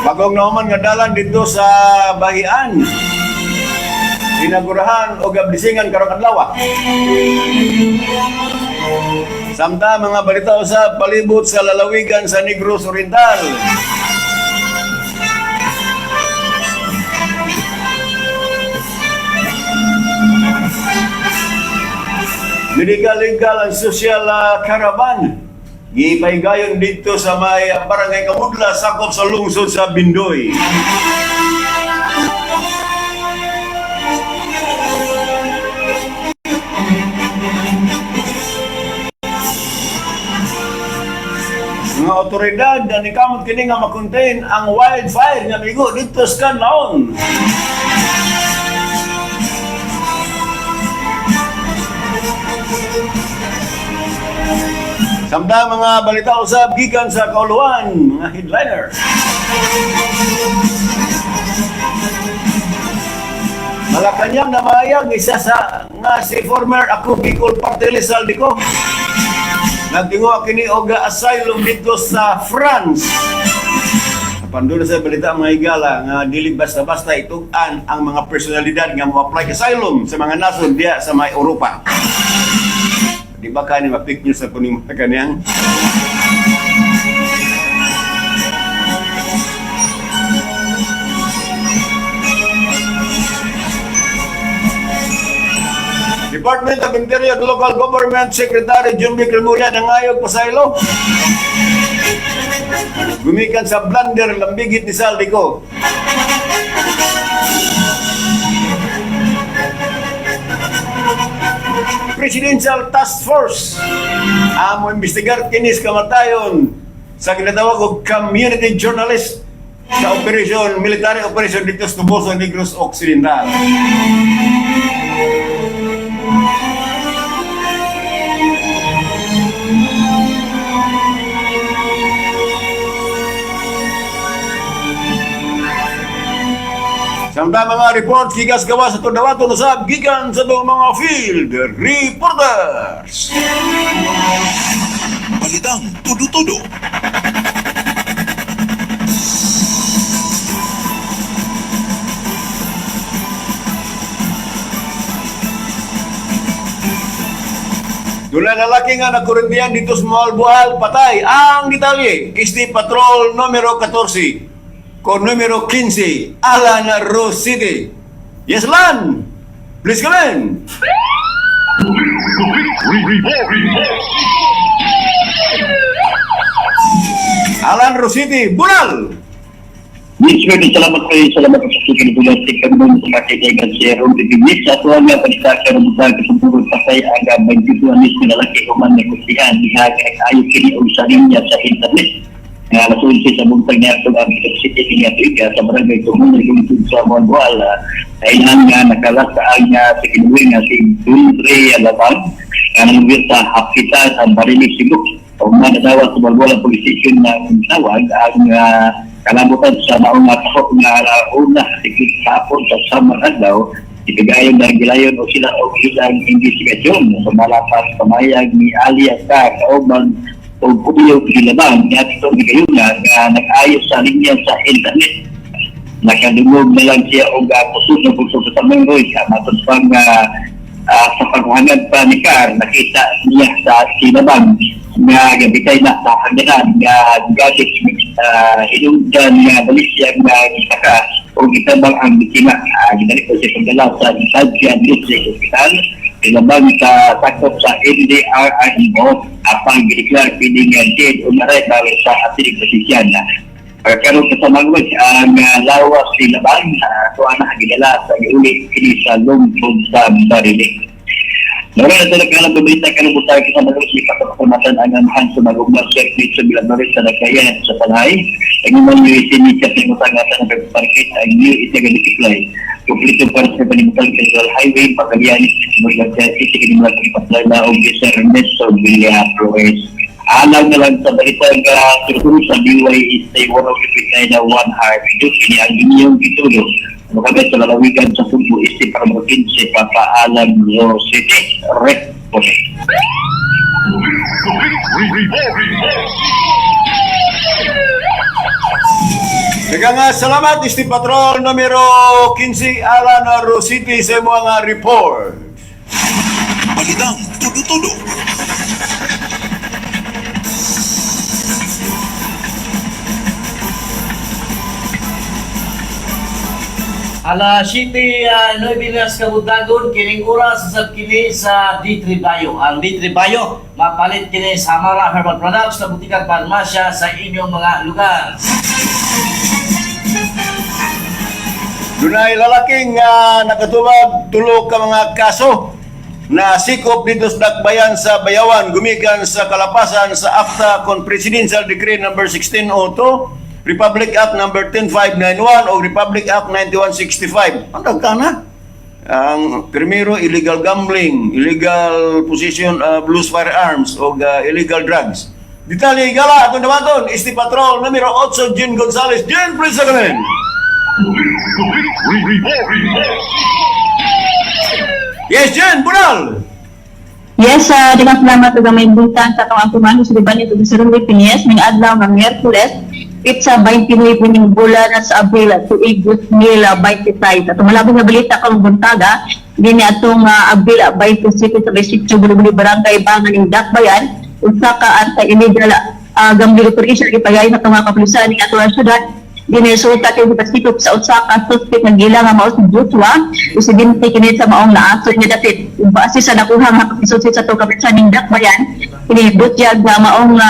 Bagong nauman nga dalan dito sa Bahian. Inagurahan o gablisingan karong adlaw. Samta mga balita usab palibot sa lalawigan sa Negros Oriental. Medical, legal and social caravan gipaygayon dito sa may barangay Kamudla, sakop sa lungsod sa Bindoy. Mga otoridad nikamot kini nga makontain ang wildfire nga migo dito sa Canlaon. Samtang mga balita usab gikan sa kauluan, mga headliner. Malacañang namayag isa sa nga si former Ako Bicol Party List Zaldy Co. Nagtinguha kini og asylum dito sa France. Pandula sa balita, mga higala, nga dili basta-basta itug-an ang mga personalidad nga mo-apply asylum sa mga nasod diya sa may Europa. Di ba kani ma-fake news sa kuning mga kaniyang? Department of Interior and Local Government Secretary Jonvic Remulla nangayog pasaylo. Gumikan sa blunder lambigit ni Zaldy Co. Presidential Task Force amo imbestigar kinis kamatayon sa ginatawag og community journalist sa operation, military operation dito sa Toboso, Negros Occidental. Samtang mga report gikas gawas sa Tundawato usab gikan sa atong mga field reporters. Balitang tudo-tudo. Dula lalaki nga nakurindihan dito sa Moalboal, patay. Ang detalye, Isdi Patrol numero 14 con numero 15, Alan Rose City. Yes, Lan! Please come in! Alan Rose City, Bunal! Yes, sir. Salamat kayo. Salamat sa susunod sa kanun sa kaibigan si Ron Bibigis. Sa tuwa nga palita karon sa kasumpuron pasay ang 22 anis na lalaki human na kustihan diha kay ayo kini og sa linya sa internet. Nga alas 11 sa buntag niya itong ang City kini tuiga sa barangay Tumunoy lungsod sa Moalboal. Kailan nga nakalasa ang sa kinuwi nga si Dundre Alabang nga nangubir sa Hapita sa Barili, Cebu. Ug manadawat sa Moalboal ang police station ng tawag ang kalabutan sa maong nga taho nga una sigit sa hapon sa Samar adlaw itigayon na gilayon o sila og ilang investigasyon sa malapas pamayag ni alias ka kauban og kuyog gilabang niadto ni Gayuna nga nag-ayos sa linya sa internet. Nakadungog na lang siya og kusog na kusog sa Manggoy sa matod pa nga sa paghangad pa ni Car nakita niya sa sinabang nga gabitay na sa hagdanan nga gadget hinungdan nga balisya nga gisaka o gitabang ang biktima. Ginali ko siya pagdala sa Sadjian District Hospital. Ilabang sa sakop sa NDRRMO apang gideklar kini nga dead on arrival sa atinig posisyon. Pagkaroon sa Mangwes, ang lawas ni Labang, kuha na gidala sa giuli kini sa lungsod sa Barili. Naroon na talaga ang balita kalubutan sa Mangwes, may kapakamatan ang amahan sa magugma Chef Nitso Villamores sa Nagkayan sa Panay. Ang imang UAC ni Chef ng Utangatan ng Pagparkit ang new Itaga Supply. Kumplito para sa panimutan sa Central Highway, Pagalianis, Murga City, Kinimula, Patlala, o Sir Ernesto Villaflores. Alang na lang sa balita nga turuturo sa DY is a one of the na one heart. Ito kini ang inyong gitulo. Ano kami sa lalawigan sa Subo Este para 15 Papaalam Lo City. Report. Daghang nga salamat, Isti Patrol numero 15, Alan Rositi, sa mga report. Balitang tudo-tudo. Alas 7:09 na sa kabuntagon, kining oras sa kini sa D3 Bio. Ang D3 Bio, mapalit kini sa Amara Herbal Products sa butikang parmasya sa inyong mga lugar. Dunay lalaking nakatubag tulo ka mga kaso na sikop dito sa Dakbayan sa Bayawan gumikan sa kalapasan sa AFTA con Presidential Decree number 1602, Republic Act number 10591 o Republic Act 9165. Ang dagkan na. Ang primero, illegal gambling, illegal possession of loose firearms o illegal drugs. Detalye gala atong dawaton, Isti Patrol numero 8, Jean Gonzales. Jean, please come. Yes, Jen, Bunal! Yes, daghang salamat ug may buntag sa atong ampuman sa Libani ug sa Rumi Pinies ning adlaw nga Miyerkules, pitsa 29 ning bulan sa Abril tuig 2026. Atong malabong nga balita karong buntaga dinhi atong Abril 27 sa Sitio Bulubuli, Barangay Bangan ning Dakbayan, usa ka anti-illegal gambling operation gipagayon sa atong mga kapulisan ning atong syudad. Ginesulta kay gipasikop sa usa ka suspect nga gila nga mao si Joshua, presidente kini sa maong naaso nga dapit. Ug base sa nakuha nga kapisulti sa atong kapitan ning Dakbayan, kini butyag nga maong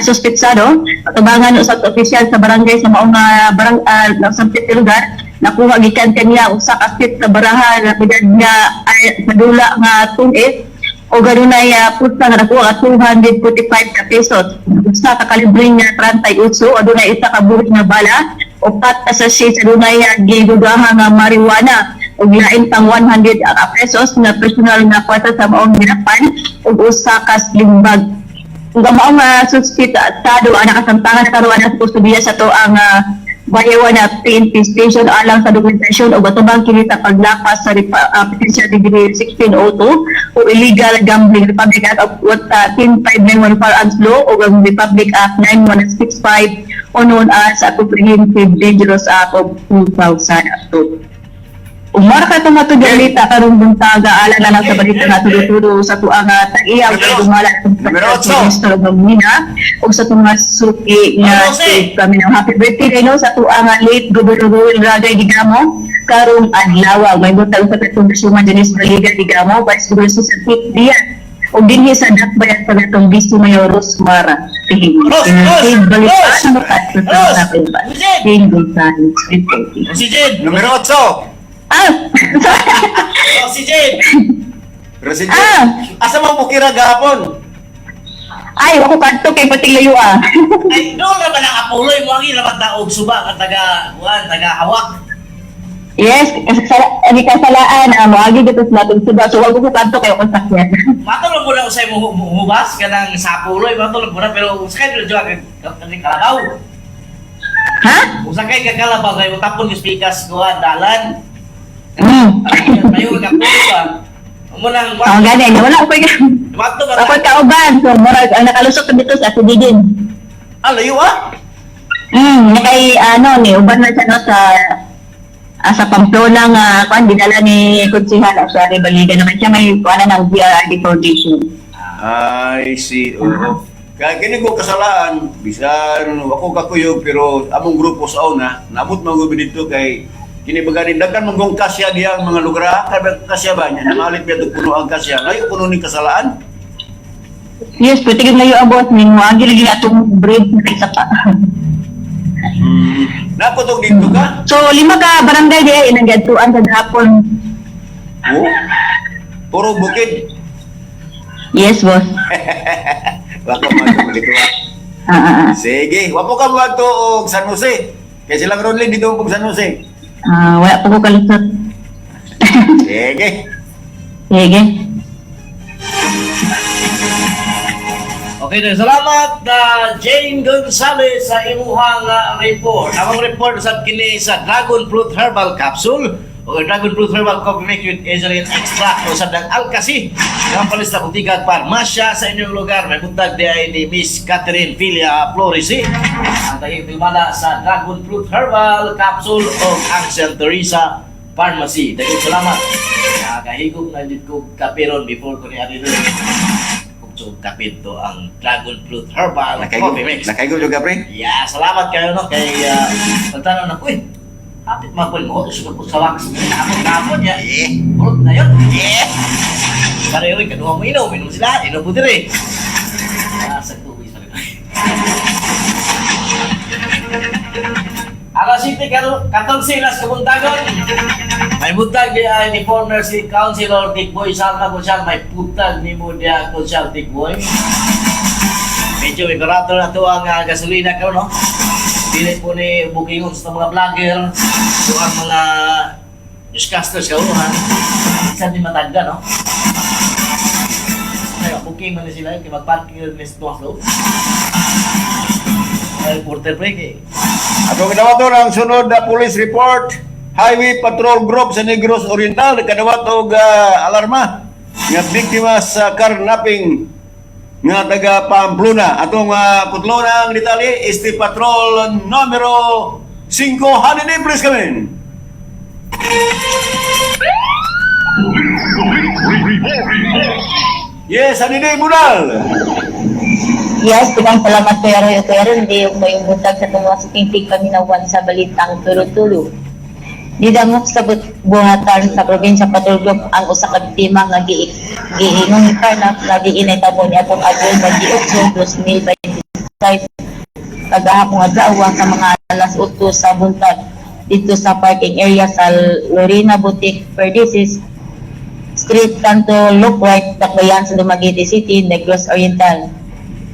suspetsado patubangan usa ka opisyal sa barangay sa maong barang sa lugar. Nakuha gikan kaniya usa ka set sa baraha na edad nga ay, sa dula nga 28 o ganunay putla nga nakuha ka 245 ka pesos. Usa ka kalibre nga 38, adunay isa ka buhi nga bala, upat ka sachet sa adunay gidugaha nga marijuana ug lain pang 100 ka pesos nga personal nga kwarta sa maong ginapan ug usa ka sling bag. Ug ang maong suspitsado ang nakasamtangan na karon sa kustudiya sa to ang Bayawan na PNP Station alang sa dokumentasyon o batubang kini sa paglapas sa Presidential Decree 1602 o Illegal Gambling, Republic Act of 10591 Firearms Law o ang Republic Act 9165 o known as Comprehensive Dangerous Act of 2002. Umara ka itong matugalita karong buntaga ala na lang sa balita nga tulo-tulo sa tuang tag-iya ug dumala Numero sa Mr. Gamina ug sa tunga suki nga Numero si kami ng happy birthday no sa tuang late Gobernador Ruel Ragay Digamo karong adlaw. May butang sa katong Congresswoman Janice Baliga Digamo, Vice Gobernador Susan Pete Diaz ug dinhi sa Dakbayan sa katong Vice Mayor Rosmara Tihing. Ros, Ros, Balita Ros! sa mata Ros! sa Jane! Gonzales reporting. Si Jane! Numero 8. Ah! Oh, si Jane! Resident. Ah! Asa mo mukira gahapon? Ay, wako kadto kay pating layo ah. Ay, doon naman ang Apollo, mo ang ilamat na og suba ka taga, kuan, taga hawak. Yes, kasi sa ani kasalaan moagi dito sa latong suba. So wag ko kadto kay akong sakyan. Matulog mo na usay mo hubas ka ng sa Apollo, matulog mo na, pero usay ka na ka kalabaw. Ha? Usay ka kalabaw, kay utapon yung speakers, kuan, dalan. Tayo ka Apollo ba? Mo nang Oh, gani, wala ko Mato ba? Ako kauban, so murag ang nakalusot ko dito sa Asigigin. Ah, layo ah. Kay ano ni uban na siya no sa Pamplona nga kuan dinala ni Konsehal sa Baliga naman siya may kuan na ng BRRD Foundation. I see. Oo. Kaya kini ko kasalaan, bisan ako kakuyog pero among grupo sa una, naabot man gud dito kay kini baga ni daghan man gong kasya diyang mga lugar, ah, kay kasya ba niya namalit biya tug puno ang kasya. Ngayon puno ni kasalaan. Yes, pwede gyud layo abot ning moagi lagi atong bridge na isa pa. Naputog dito ka? So lima ka barangay di ay inanggadtuan sa gahapon. Oo. Puro bukid. Yes, boss. Baka man dito ah. Ah. Sige, wa po ka mo og San Jose. Kay silang Ronlin dito og San Jose. Ah, wala pa ko kalusot. Sige. Sige. Okay, na salamat na Jane Gonzalez sa imuhang report. Among report sa kini sa Dragon Fruit Herbal Capsule. O Dragon Fruit Herbal Coffee Mix with Azelin Extract o sa dang Alcasi. Nga palis na butika parmasya sa inyong lugar. May buntag di ay ni Miss Catherine Filia Flores. Ang taging tigmala sa Dragon Fruit Herbal Capsule o ang St. Teresa Pharmacy. Daghang salamat. Nakahigog na dito ko kape ron before ko ni Adi ron. Kung kape to ang Dragon Fruit Herbal Coffee Mix. Nakaigo juga, pre. Yeah, salamat kayo no kay pagtanaw na uy. Hapit mapol mo sa ko sa wax. Ako kapon niya. Urot na yun. Yeah. Kare oy kaduha mo inom, inom sila, inom po dire. Ah, sa tuwi sa Alas 7:14 las kabuntagon. May buntag di ay ni former city councilor Dick Boy Salma Gonzal. May putag ni mo diya Gonzal Dick Boy. Medyo may barato na to ang gasolina karon no. Dili po ni bookingon sa mga vlogger, so ang mga newscasters kauhan. Isa din matagda no. Kaya booking man ni sila kay magparking ni sa tuwang. Ay porter pre kay. Atong ginawaton ang sunod na police report, Highway Patrol Group sa Negros Oriental kadawat og alarma nga biktima sa carnapping nga taga Pamplona. Atong putlo na ang detalye, este patrol numero 5. Holiday, please come in. Yes, Holiday Bunal. Yes, daghang salamat, Kuya Roy. Kuya Roy, hindi yung may buntag sa tungwa sa tintig paminawan sa balitang tulo-tulo. Nidangop sa buhatan sa probinsya Patrol Group ang usa ka biktima nga giingong karnap nga giinay tabo ni atong Abril 28, 2026 kagahapon adlaw sa mga alas 8 sa buntag dito sa parking area sa Lorena Boutique, Perdices Street, Kanto Look Right, Dakbayan sa Dumaguete City, Negros Oriental.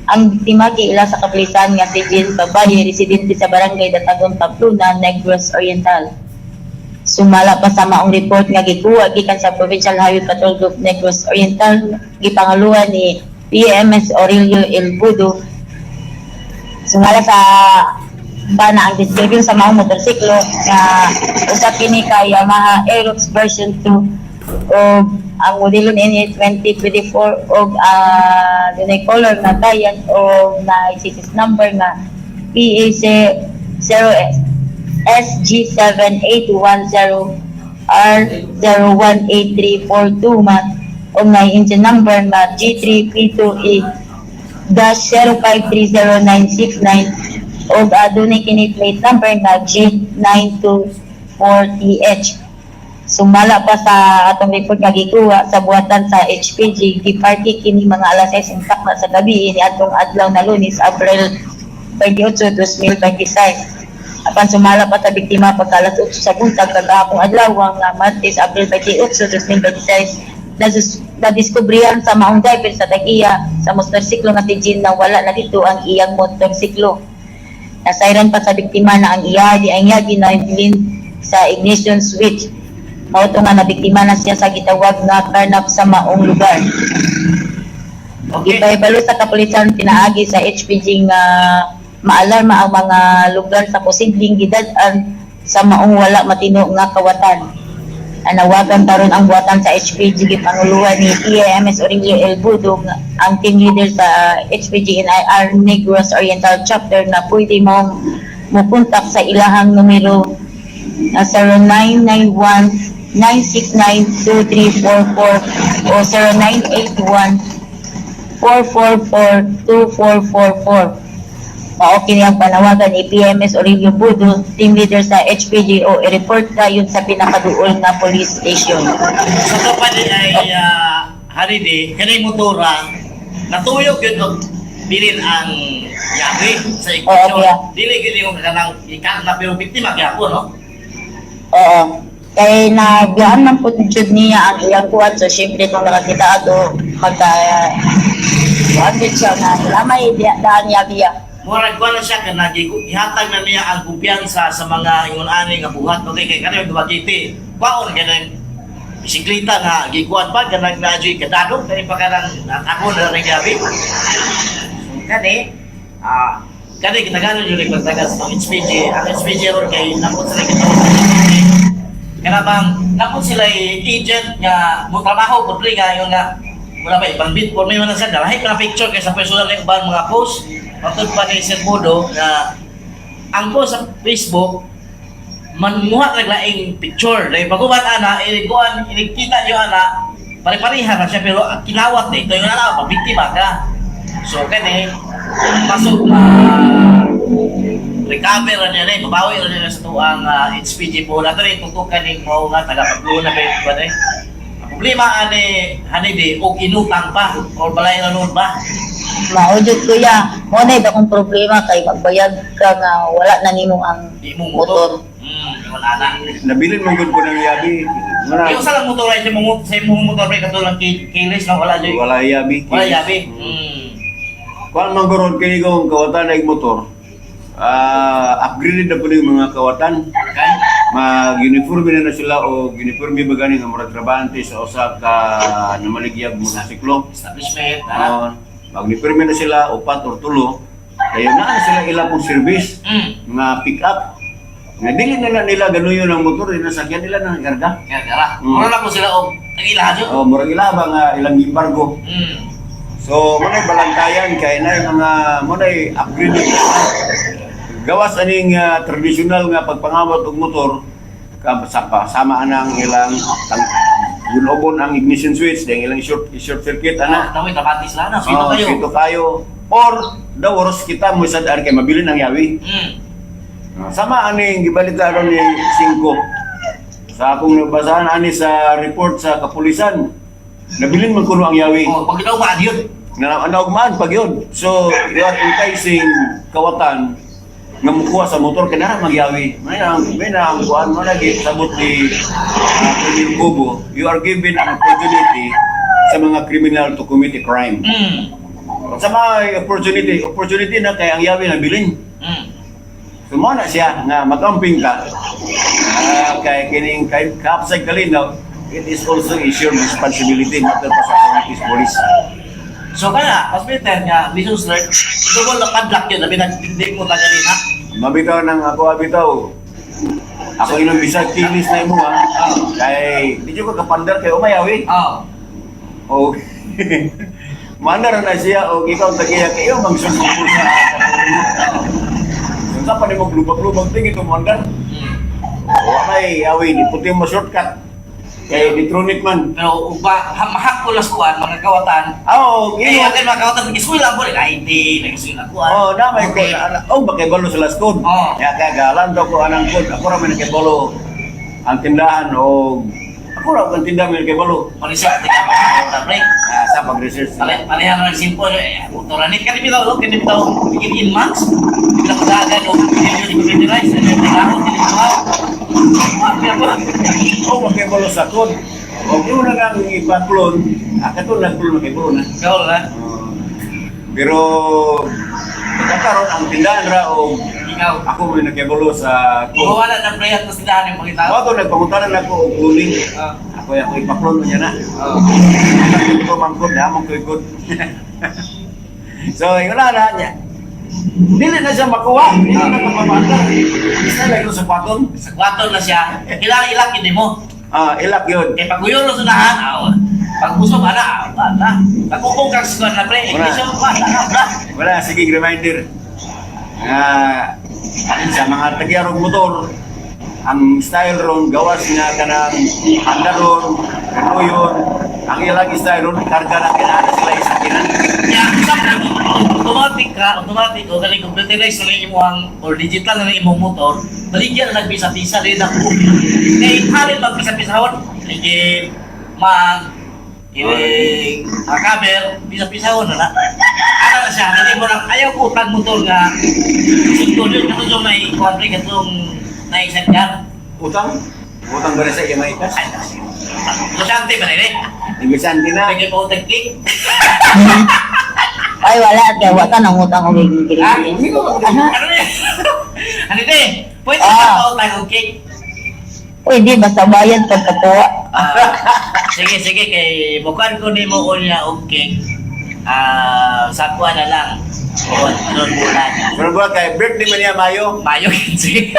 Ang biktima giila sa kapulisan nga si Jean Babaye, residente sa Barangay Datagon, Pamplona, Negros Oriental. Sumala pa sa maong report nga gikuha gikan sa Provincial Highway Patrol Group Negros Oriental, gipangaluan ni PMS Aurelio Elbudo. Sumala sa bana ang description sa maong motorsiklo nga usa kini ka Yamaha Aerox version 2 og ang modelo niini 2024 og dunay color nga cyan og na chassis number nga PAC 0 SG7810 R018342 ma og na engine number nga G3P2E-0530969 og adunay kini plate number nga G924TH. Sumala pa sa atong report nga gikuha sa buhatan sa HPG, giparky kini mga alas 6 ng takna sa gabi ini atong adlaw na Lunes, April 28, 2026. Apan sumala pa sa biktima pagka alas 8 sa buntag kagahapong adlaw nga Martes, April 28, 2026, nadiskubrihan sa maong driver sa tag-iya sa motorsiklo nga si Jean na wala na dito ang iyang motorsiklo. Nasayran pa sa biktima na ang iya di ang iya ginahilin sa ignition switch. Mao to nga nabiktima na siya sa gitawag nga karnap sa maong lugar. Gipahibalo sa kapulisan pinaagi sa HPG nga maalarma ang mga lugar sa posibleng gidad-an sa maong wala matino nga kawatan. Nanawagan karon ang buhatan sa HPG gipanguluhan ni PAMS Aurelio El Budo nga ang team leader sa HPG NIR Negros Oriental Chapter na pwede mong mukontak sa ilahang numero na 0991 969 2344 o 0981 444-2444. Mao kini ang panawagan ni PMS Aurelio Budo, team leader sa HPGO, i-report kayon sa pinakaduol nga police station. Sa to pa ni ay Haridi, kanay motora, natuyok yun og bilin ang yari sa Oo, ignition. kuya. Dili gid yung kanang ikan na pero biktima gyapon, no? Oo. Kay nabiyaan man po jud niya ang iyang kuwan. So, syempre, kung nakakita ato, magka, kuwan jud siya na lamay daan niya biya. Murag kuan na siya kanang gihatag na niya ang kumpiyansa sa mga ingon ani nga buhat no kay kanang Dumaguete. Kwaon kanang bisikleta nga gikuan pa kanang naadyoy kadadong kay pa kanang ako na rin gabi. Kani kani kinaganon yun yung pagtagas ng HPG. Ang HPG ron kay nakot sa kita. Kana bang napod sila agent nga mo trabaho pud pre nga yung nga wala ba ibang bit for may man sa dalahi ka na picture kay sa personal na uban mga post matud pa ni Sir Bodo nga ang post sa Facebook manmuha nag laing picture dahil pag-uban ana iniguan inigkita niyo ana pare-pareha na siya pero ang kinawat na ito yung ana pabiktima ka, so kani pasok ma recover na niya na babawi na niya sa tuang HPG po nato rin tutukan ning mao nga taga-Pamplona pa yun ba eh. Ang problema ani hanidi og inutang pa or balay na noon ba. Mao jud, kuya. Mo na akong problema kay magbayad ka nga wala na nimo ang Di mo motor. motor. Ingon ana. Nabilin mo gud ko ng yabi. Wala, Yung sa lang motor ay sa imong motor pre katulad kay keyless na wala jud. wala yabi. Wala yabi. Kuan man gurod kini kong kawatan ay motor. Ah, upgraded na po yung mga kawatan. Kay Mag-uniforme na na sila o uniforme ba gani nga murag trabante sa usa ka namaligyag motorsiklo. Establishment ana. Mag-uniforme na sila upat or tulo. Kaya naa na sila ilang pong service nga pick up. Nga dili na na nila ganuyon ang motor, di na sakyan nila na karga. Kaya kara. Mura na po sila og ang ilaha jud. O murag ila ba nga ilang gimbargo. So, mo na'y balantayan kay na mga mo na'y upgraded na. Gawas aning tradisyonal nga pagpangawat og motor sa sama anang ilang tang gunobon ang ignition switch dahil ilang short short circuit Ana, ana. tawid trabante sila na. Sino Oh, kayo? sito kayo. Or daw oras kita mo sa daan kay mabilin ang yawi. Sama aning gibalita ron ni Cinco. Sa akong nabasahan ani sa report sa kapulisan, nabilin man kuno ang yawi. Oh, pag ginawa yun. Na naugmaan pag yun. So, you are enticing kawatan nga mukuha sa motor kay nara magyawi. May na ang kuan mo lagi sabot ni Colonel Kubo, you are given an opportunity sa mga criminal to commit a crime. Sa mga opportunity, opportunity na kay ang yawi nabilin. So mo na siya nga magamping ka. Kay kining kay kapsay kalinaw, it is also a shared responsibility not pa sa community's police. So kaya, mas better nga, lessons learned, double na padlock yun, labi nagtindig mo tagalin ha. Mabitaw nang ako abitaw. Ako ilang bisag kinis na imo ha. Kay di jud ko kapandar kay umayawi. Oo. O Mandar na siya o ikaw tagiya kayo magsulong mo sa Sa pa nimo lubag-lubag tingin ito mandar. Wa may awi di puti mo shortcut. Kay electronic man. Pero uba, mahak ko las kuan, mga kawatan. Ah, oh, Kaya ingon. akin mga kawatan, nag-iskuil lang po rin. Ay, hindi, nag-iskuil lang kuan. Oh, na may ko na oh makibalo sa last code. Oo. Ya kaya galan daw ko anang code. Ako ra may nakibalo ang tindahan o ako ra ang tindahan may nakibalo. Marisip, di ka makakawatan, pre. Ah, sa pag-research. Pare, pareha na simple, eh, motoranit. Kani bitaw, oh, kani bitaw, in months. Di bitaw kadagan, o, hindi yun computerized, hindi yun tinahon, hindi yun tinahon. Oh, makibalo sa code. O kung na lang ipa-clone, kato nag-clone makibalo na. Gawal na. Oh. Pero pagkakaroon ang tindahan ra o Ikaw. ako may nakibalo sa code. Wala na pre at tindahan yung pangitao. Ako nagpangutanan ako og cloning. Ako ako ipa-clone niya na. Ito mangkod na mong kuikod. So, yun na na niya. Dili na siya makuha. Dili na kapamata. Isa lang yung sapaton. Sa kwarto na siya, kailangan ilak yun mo. Ah, ilak yun. Kaya pag uyon na sunahan, aw. Pag usok, ana, aw, ana. Pag ukong kang sikuan na pre, Wala. hindi siya wala na, wala. Wala, sige, reminder. Nga, sa mga tagyarong motor, ang style ron, gawas nga kanang handa ron, kanuyon, ang ilang style ron, karga na kinahanglan sila isakinan. Kaya, sa automatic ka, automatic, o galing computerized na rin ang, or digital na rin imong motor, baligyan na nagpisa-pisa rin ako. Kaya halin magpisa-pisahon, ligin, mag, kiring, cover, pisa-pisahon na na. Ano na siya, hindi mo lang, ayaw ko utang motor nga, singko yun, katong may kuwan katong naisend ka. Utang? Utang ba na sa iya maikas? Ay, Lusante ba rin eh? Negosyante na. Pwede pa utang cake. Ay wala kay wa ta nang utang og Ah, kini. Ano yan? Ano din? Pwede ka pa utang og cake. Uy, di basta bayad pagkakuha. Ah, sige, sige, kay bukan ko nimo unya og cake. Ah, sa kuha na lang. O, sunod bulan. Pero ba kay birthday man niya Mayo? Mayo, sige.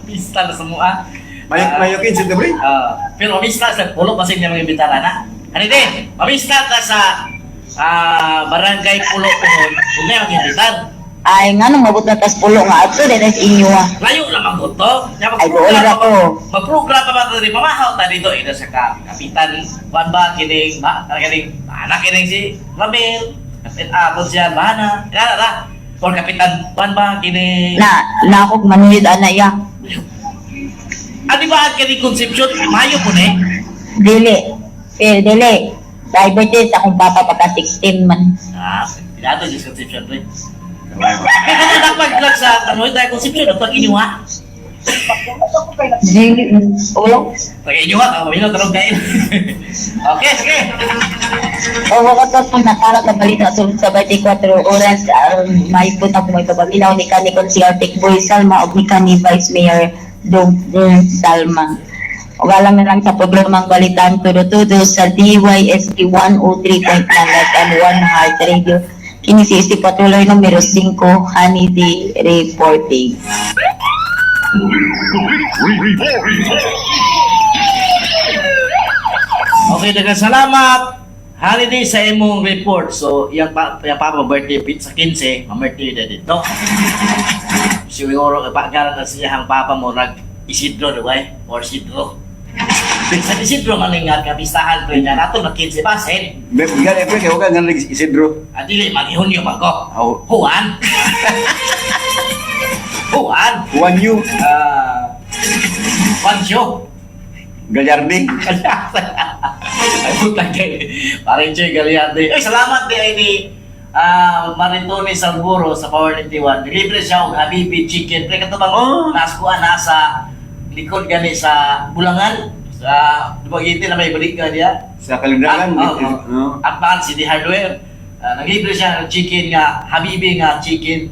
Pista na sa mua. Mayo 15 to, pre. Ah, pero mamista sa pulo kasi niya mga imbitaran na. Ano din? Mamista ka sa barangay Pulo Puhon kung ngayon imbitar. Ay, nga nung mabot na tas pulo nga ato, dahil sa inyo ah. Layo lamang ko to. Nya, Ay, doon mag-program na pa to. Mag-program pa ba ito? Mamahaw ta dito. Ito sa kapitan. Juan ba kining ba kining anak kining si Ramil. Kapit siya Bahana. Kaya ra. Or Kapitan Juan ba kining Na, na ako manuyod ana ya. Ano ba ang kining Concepcion? Mayo po ni. Dili. Eh, dili. Dahil birthday sa akong papa pagka 16 man. Ah, pinato si Concepcion pre. Kaya ka na pag sa ano dahil Concepcion pag inyuha. Dili. Ulo. Pag inyuha ka mamilo tarong kain. Okay, sige. O wala to pag nakalap na balita sulod sa 24 oras, may punta ko may pabaminaw ni kani Consiar Boy Salma o ni kani Vice Mayor Dong Salma. O alam na lang sa programang Balitaan Tudo-Tudo sa DYST 103.9 FM 1 Heart Radio. Kini si Isti Patuloy numero 5, Honey D. Reporting. Okay, daghang salamat. Holiday sa imong report. So, iyang pa iyang papa birthday pit sa 15, ma-birthday na dito. Siguro pagkaran na siya ang papa mo nag Isidro, di ba? Eh? Or Isidro. Sa Isidro man nga kapistahan pre niya nato na 15 pa sen. Gani, pre, kaya ka nga Isidro. Adili man Hunyo man ko. Aw. Juan. Juan. Juan Yu. Juancho. Gallardi. Ay, puta kay. Parang Joy Gallardo. Ay, salamat di ay ni Maritone Salburo sa Power 91. Libre siya og Habibi Chicken. Pre kato bang Oh. naskuan nasa likod gani sa Bulangan sa Dumaguete na may balik ka diya. Sa Kalindangan. Ah, oo. No? At baan si The Hardware. Naglibre siya ng chicken nga, Habibi nga chicken,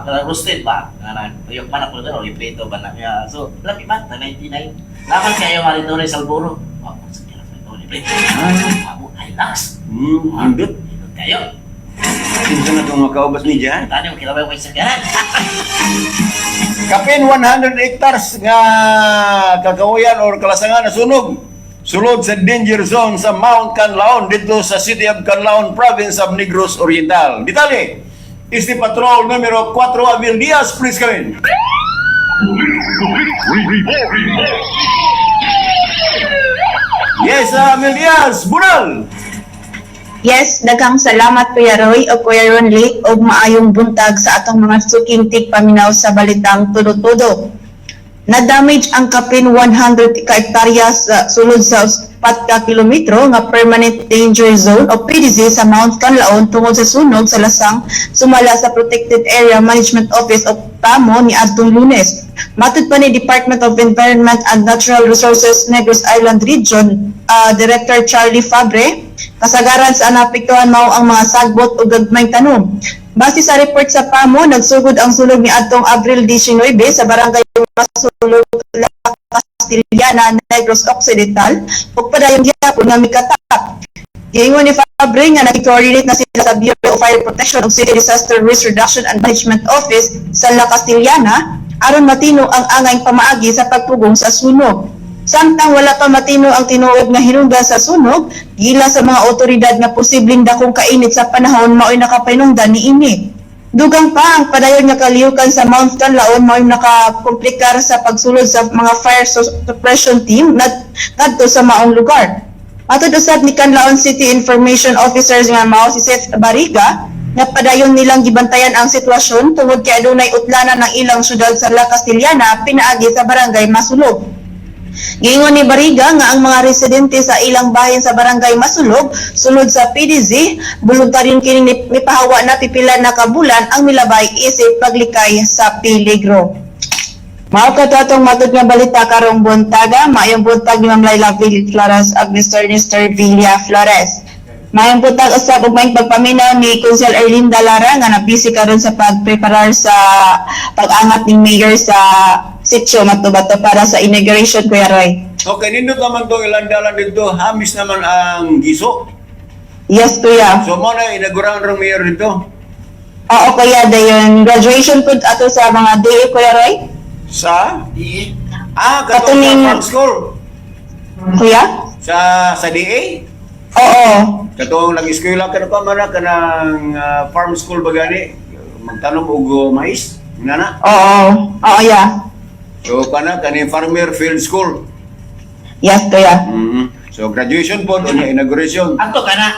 kanang roasted ba? Nga na, tuyok man ako na, o iprito ba na. Yeah. So, lami man, na 99. Laban kayo Maritone Salburo. Oh, sige lang, Maritone, pre. Abo, Hilux. Ambit. Indot kayo. Kinsa na itong makaubas ni Jan? Tani mo kilabay mo isang ganan. Kapin 100 hectares nga kagawayan or kalasangan na sunog. Sulod sa danger zone sa Mount Canlaon dito sa City of Canlaon, Province of Negros Oriental. Detalye, Este Patrol numero 4 Abel Diaz, please come in. Yes, Abel Diaz, Bunal! Yes, daghang salamat Kuya Roy o Kuya Ronly og maayong buntag sa atong mga suking tigpaminaw sa Balitang Tudo-Tudo. Na-damage ang kapin 100 ka hektarya sa sulod sa 4 ka kilometro nga Permanent Danger Zone o PDZ sa Mount Canlaon tungod sa sunog sa lasang sumala sa Protected Area Management Office o PAMO ni adtong Lunes. Matud pa ni Department of Environment and Natural Resources Negros Island Region Director Charlie Fabre, kasagaran sa naapektuhan mao ang mga sagbot ug gagmayng tanom. Base sa report sa PAMO, nagsugod ang sunog ni adtong Abril 19 sa barangay Masulog, La Castellana, Negros Occidental ug padayon gihapon nga mikatap. Giingon ni Fabre nga nag-coordinate na sila sa Bureau of Fire Protection ug City Disaster Risk Reduction and Management Office sa La Castellana aron matino ang angay pamaagi sa pagpugong sa sunog. Samtang wala pa matino ang tinuod nga hinungdan sa sunog, gila sa mga otoridad nga posibleng dakong kainit sa panahon mao'y nakapahinungdan niini. Dugang pa ang padayon nga kaliyukan sa Mount Canlaon mao'y nakakomplikar sa pagsulod sa mga fire suppression team ngadto sa maong lugar. Matod usab ni Canlaon City Information Officer nga mao si Seth Bariga nga padayon nilang gibantayan ang sitwasyon tungod kay adunay utlanan ng ilang syudad sa La Castellana pinaagi sa barangay Masulog. Giingon ni Bariga nga ang mga residente sa ilang bahin sa barangay Masulog sulod sa PDZ voluntaryon kining mipahawa na pipila na ka bulan ang milabay isip paglikay sa peligro. Mao ka atong matod nga balita karong buntaga, maayong buntag ni Ma'am Laila Villa Flores ug Mr. Nestor Villa Flores. Maayong buntag usab ug maayong pagpaminaw ni Consel Erlinda Lara nga nabisi karon sa pagpreparar sa pag-angat ning mayor sa sitio Matubato para sa inauguration, Kuya Roy. Okay, nindot naman itong ilang dalan dito. Hamis naman ang giso. Yes, Kuya. So, mo na inagurang rong mayor dito. Oo, Kuya, dayon graduation pud ato sa mga DA, Kuya Roy. Sa? Ah, katong sa farm school. Kuya? Sa DA? Oo. Katong nag-eskwela ka na pa man na kanang farm school ba gani? Magtanom og mais, nana. Oo. Oo, yeah. So kana kani farmer field school. Yes, kuya. So graduation po unya inauguration. Anto ka na.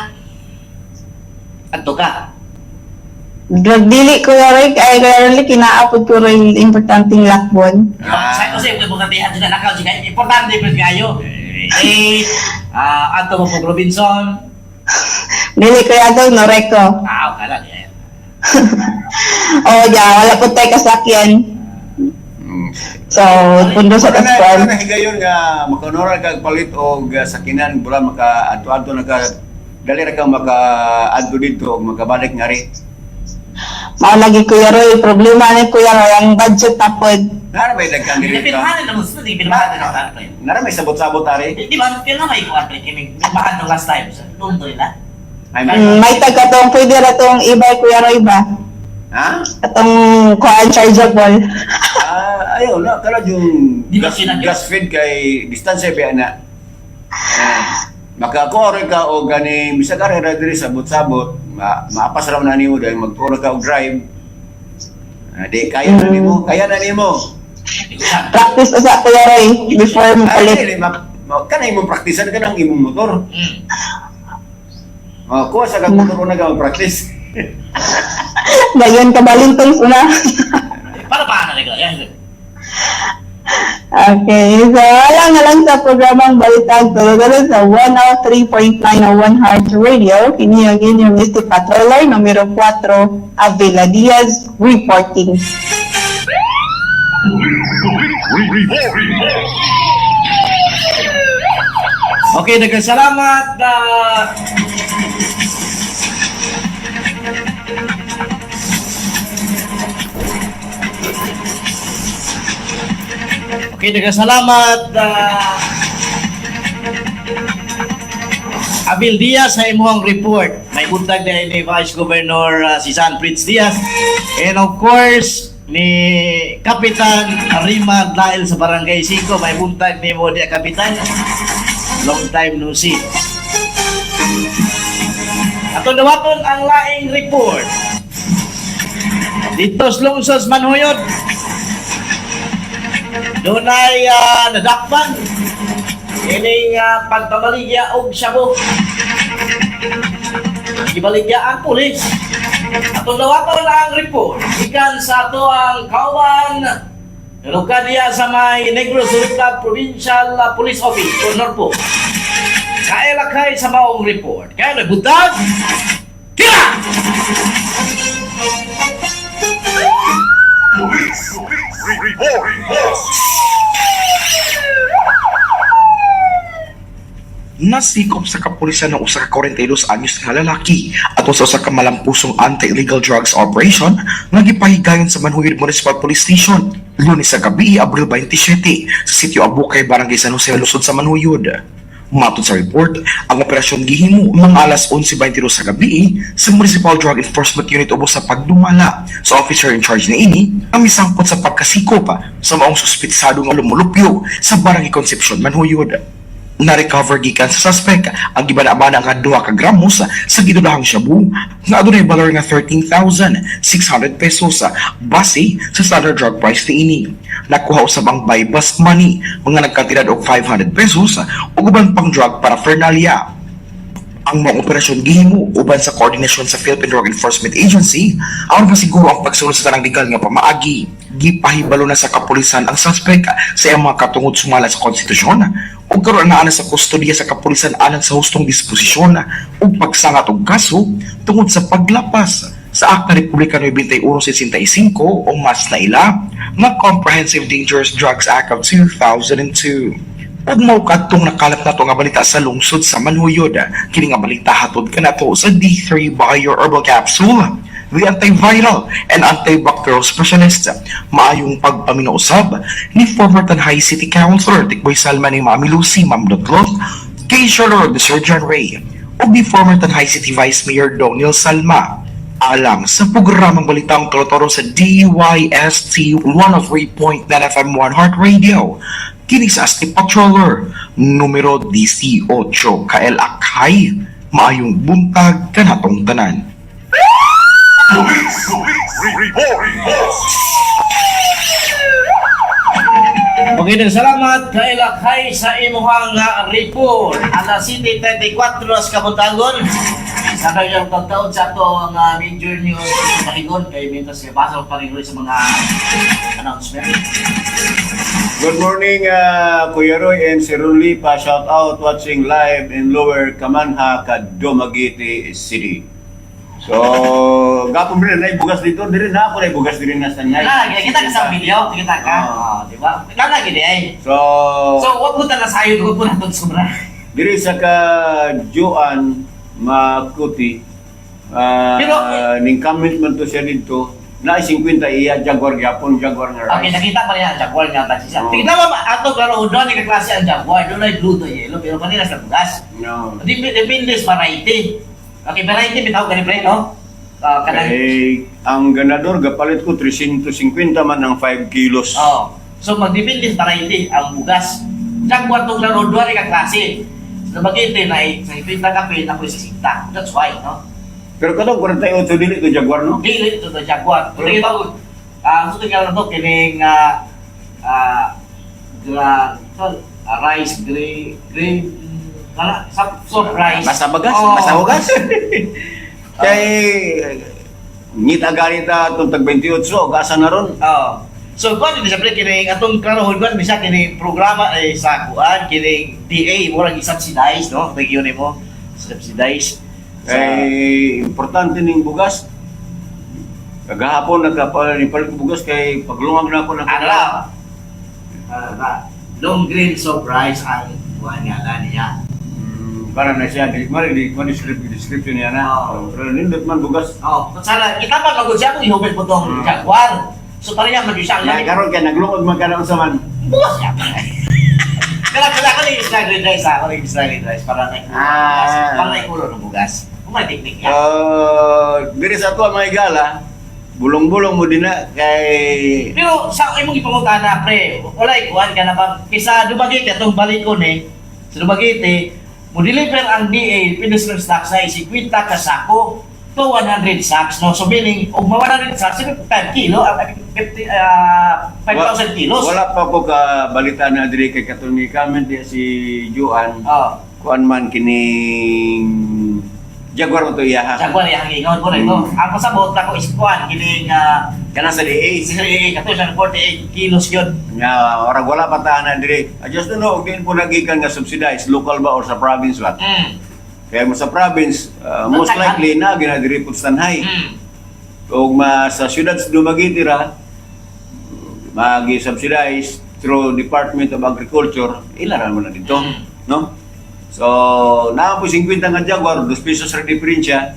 Anto ka. Drug dili, Kuya Roy. Ay, Kuya Roy, kinaapod ko rin importanteng lakbon. Ah. Sa ko sa importante sila nakaw siya. Importante pud kayo. Eh, anto mo po Robinson. Dili, Kuya Dog, Noreko. Ah, okay lang. Yeah. Oo, yeah. Wala po tayo kasakyan. So, pundo sa Wala na, tas. wala na higayon nga makaunora ka palit og sakinan bula maka adto-adto na ka dali ra ka maka adto didto og makabalik ngari. Mao lagi, Kuya Roy, problema ni Kuya Roy, ang budget tapod. Nara may dagkan diri ka. Pinirmahan na mo, hindi pinirmahan na mo. Nara may sabot-sabot ari. Di ba, kailan may kuwan pre, kining pirmahan nung last time sa lundo nila. Ay may. May tag katong pwede ra tong ibay, Kuya Roy, ba? Ha? Katong kuan chargeable. Ah, ayaw na kala yung Di ba gas, sila- gas feed kay distansya ba na. Ah, makakuha ka og gani bisag ari ra diri sabot-sabot, maapas ra man nimo dahil magtuo ka og drive. Ah, di kaya na nimo, kaya na nimo. Practice usa, Kuya Roy, before Ay, mopalit. dili, kanay imong praktisan ka ng imong motor. Oh, kuha sa kag motor una ka practice. Dayon kabalintong una. Para paano nila? Yeah. Okay, so wala nga lang sa programang Balitang Tulo-Tulo sa 103.9 na One Heart Radio. Kini ang inyong Mystic Patroller, numero 4, Avila Diaz, reporting. Okay, daghang salamat. Okay, daghang salamat. Abil Diaz sa imong report. May buntag na ni Vice Governor si San Fritz Diaz. And of course, ni Kapitan Rima Dail sa Barangay 5. May buntag ni mo diya, Kapitan. Long time no see. Atong dawaton ang laing report. Dito sa Lungsod Manhuyod. Dunay nadakpan ining pagpamaligya og shabu. Gibaligya ang pulis. Atong dawaton ang report gikan sa ato ang kauban Lucadia sa may Negros Oriental Provincial Police Office o Norpo. Kaelakay sa maong report. Kaya nagbutag, tira! Nasikop sa kapulisan ng usa ka 42 anyos nga lalaki atong sa usa ka malampusong anti-illegal drugs operation nga gipahigayon sa Manhuyod Municipal Police Station Lunes sa gabi, Abril 27, sa sitio Abukay, Barangay San Jose, Lungsod sa Manhuyod. Matod sa report, ang operasyon gihimo mga alas 11:22 sa gabi sa Municipal Drug Enforcement Unit ubos sa pagdumala sa officer in charge niini ang misangpot sa pagkasikop sa maong suspitsado nga lumulupyo sa Barangay Concepcion, Manhuyod. Na-recover gikan sa suspect ang gibana-bana nga 2 ka gramos sa gidudahang shabu nga adunay valor nga 13,600 pesos base sa standard drug price niini. Nakuha usab ang buy bust money mga nagkantidad og 500 pesos ug uban pang drug paraphernalia. Ang mga operasyon gihimo uban sa koordinasyon sa Philippine Drug Enforcement Agency aron masiguro ang pagsunod sa tanang legal nga pamaagi. Gipahibalo na sa kapulisan ang suspect sa iyang mga katungod sumala sa konstitusyon ug karon naa na sa kustodiya sa kapulisan alang sa hustong disposisyon ug pagsangat og kaso tungod sa paglapas sa Akta Republika 9165 o mas na ila nga Comprehensive Dangerous Drugs Act of 2002. Ug mao kadtong nakalap nato nga balita sa lungsod sa Manhuyod. Kini nga balita hatod kanato sa D3 Bio Herbal Capsule, the antiviral and antibacterial specialist. Maayong pagpaminaw usab ni former Tanay City Councilor Tikboy Salman ni Mami Lucy, Ma'am Dotlot, kay Charlotte Sir John Ray, ug ni former Tanay City Vice Mayor Donil Salma. Alang sa programang Balitang Toro-Toro sa DYST 103.9 FM 1 Heart Radio. Kini sa Asti Patroller numero 18 KL Akay. Maayong buntag kanatong tanan. Okay, din salamat kay Lakay sa imuhang report. Alas 7:34 sa kabuntagon. Sa kanyang pagtaon sa ato ang major news sa Higon kay Mintas kay basa pa rin sa mga announcement. Good morning, Kuya Roy and Sir Ronly pa. Shout out watching live in Lower Kamanha, Dumaguete City. So, gapon rin na bugas dito. Diri na ako na bugas diri na sa niya. Ah, kita ka sa video, kita ka. Oo. Oh, di ba? Lala gid ay. So, So, wag mo na sayo, wag mo na sobra. diri sa ka Joan Makuti, ning comment man to siya dito, na 50 iya Jaguar gyapon, Jaguar nga Okay, rice. nakita pa niya ang Jaguar nga ba siya. Oo. Tingnan mo ato pero doon ni klase ang Jaguar, doon ay blue to yellow, pero kanina sa bugas. No. Depende sa variety. Okay, variety bitaw gani pre, no? Ah, kanang Eh, ang ganador gapalit ko 350 man ang 5 kilos. Oh. So magdepende sa variety ang bugas. Jaguar tong laro doon ni klase. Sa bagay na sa 50 kape na ko sa 60. That's why, no? Pero katong 48 dili to Jaguar, no? Dili to the Jaguar. Pero ito, gusto nga to kining gra, tol, rice gray gray wala soft rice. Basta bagas, Oh. basta hugas. Kay ngita ganita atong tag 28, gasa na ron. Oo. So kuan din siyempre kining atong klarohon kuan bisa kining programa ay sa kuan kining DA murag i-subsidize, no? Thank you nimo. Subsidize. Sa, Kay importante ning bugas. Kagahapon nagkapalit ko bugas kay paglungag na ako ano na. lang? Ano ba? Long grain soft rice ang kuan nga na niya. Para na siya dili man dili man description niya na. Oo. Pero nindot man bugas. Oh, sana kita pa magud siya kung ihubel po tong Jaguar. So pareha man siya ang Ya lami. karon kay naglungag man kana unsa man. Bukas siya. Kala kala ko ni isla green rice ako ni isla green rice para na para na ikulo ng bugas. Kung may technique yan. Diri sa ato ang mga igala, bulong-bulong mo din na kay Pero sa imong ipangutana pre, wala ikuan ka na ba kaysa Dumaguete atong balikon eh. Sa Dumaguete, mo deliver ang DA Pindustry Stock sa 50 ka sako to 100 sacks, no? So meaning og ma 100 sacks 5 kilo, 50 5,000 kilos. Wala pa ko ka balita na diri kay katong ni comment diya si Joan. Oh, Kuan man kining Jaguar mo to iya ha. Jaguar yang ingon ko rin, no? Ang pasabot ako is kuan kining Kana sa DA. 68 kato siya 48 kilos yun. Nga orag wala pa ta na diri. I just don't know og diin po nagikan nga subsidized local ba or sa province ba. Kaya mo sa province, most Tanghal. likely na ginadiri po sa Tanhay. Og ma sa siyudad sa Dumaguete ra magi-subsidize through Department of Agriculture, ilaran mo na dito, no? So, naa po 50 nga Jaguar, 2 pesos ra diferensya.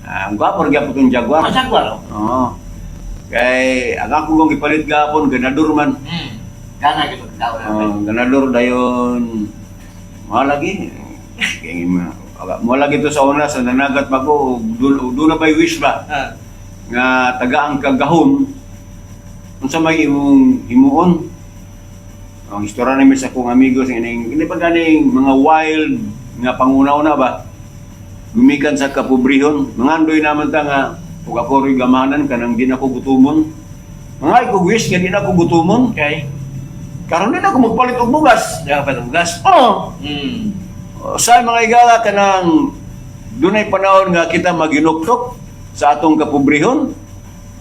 Ah, ang gwapo ra gyapon tong Jaguar. Ang Jaguar, oh. Oo. Kay ang ako kong gipalit gapon ganador man. Gana gyud daw na. Oh, ganador dayon. Mo lagi. Kay mo lagi to sa una sa nanagat pa ko do na by wish ba nga tagaang kagahom unsa may imong himuon. Ang istorya namin sa akong amigo sa ining hindi pa ganing mga wild nga panguna-una ba gumikan sa kapobrehon mangandoy naman ta nga ug ako ro'y gamanan kanang di na ko gutumon, mga ko wish nga di na ko gutumon karon di na ako magpalit og bugas. Di ka pa bugas. Oh, sa mga igala kanang dunay panahon nga kita maginuktok sa atong kapobrehon.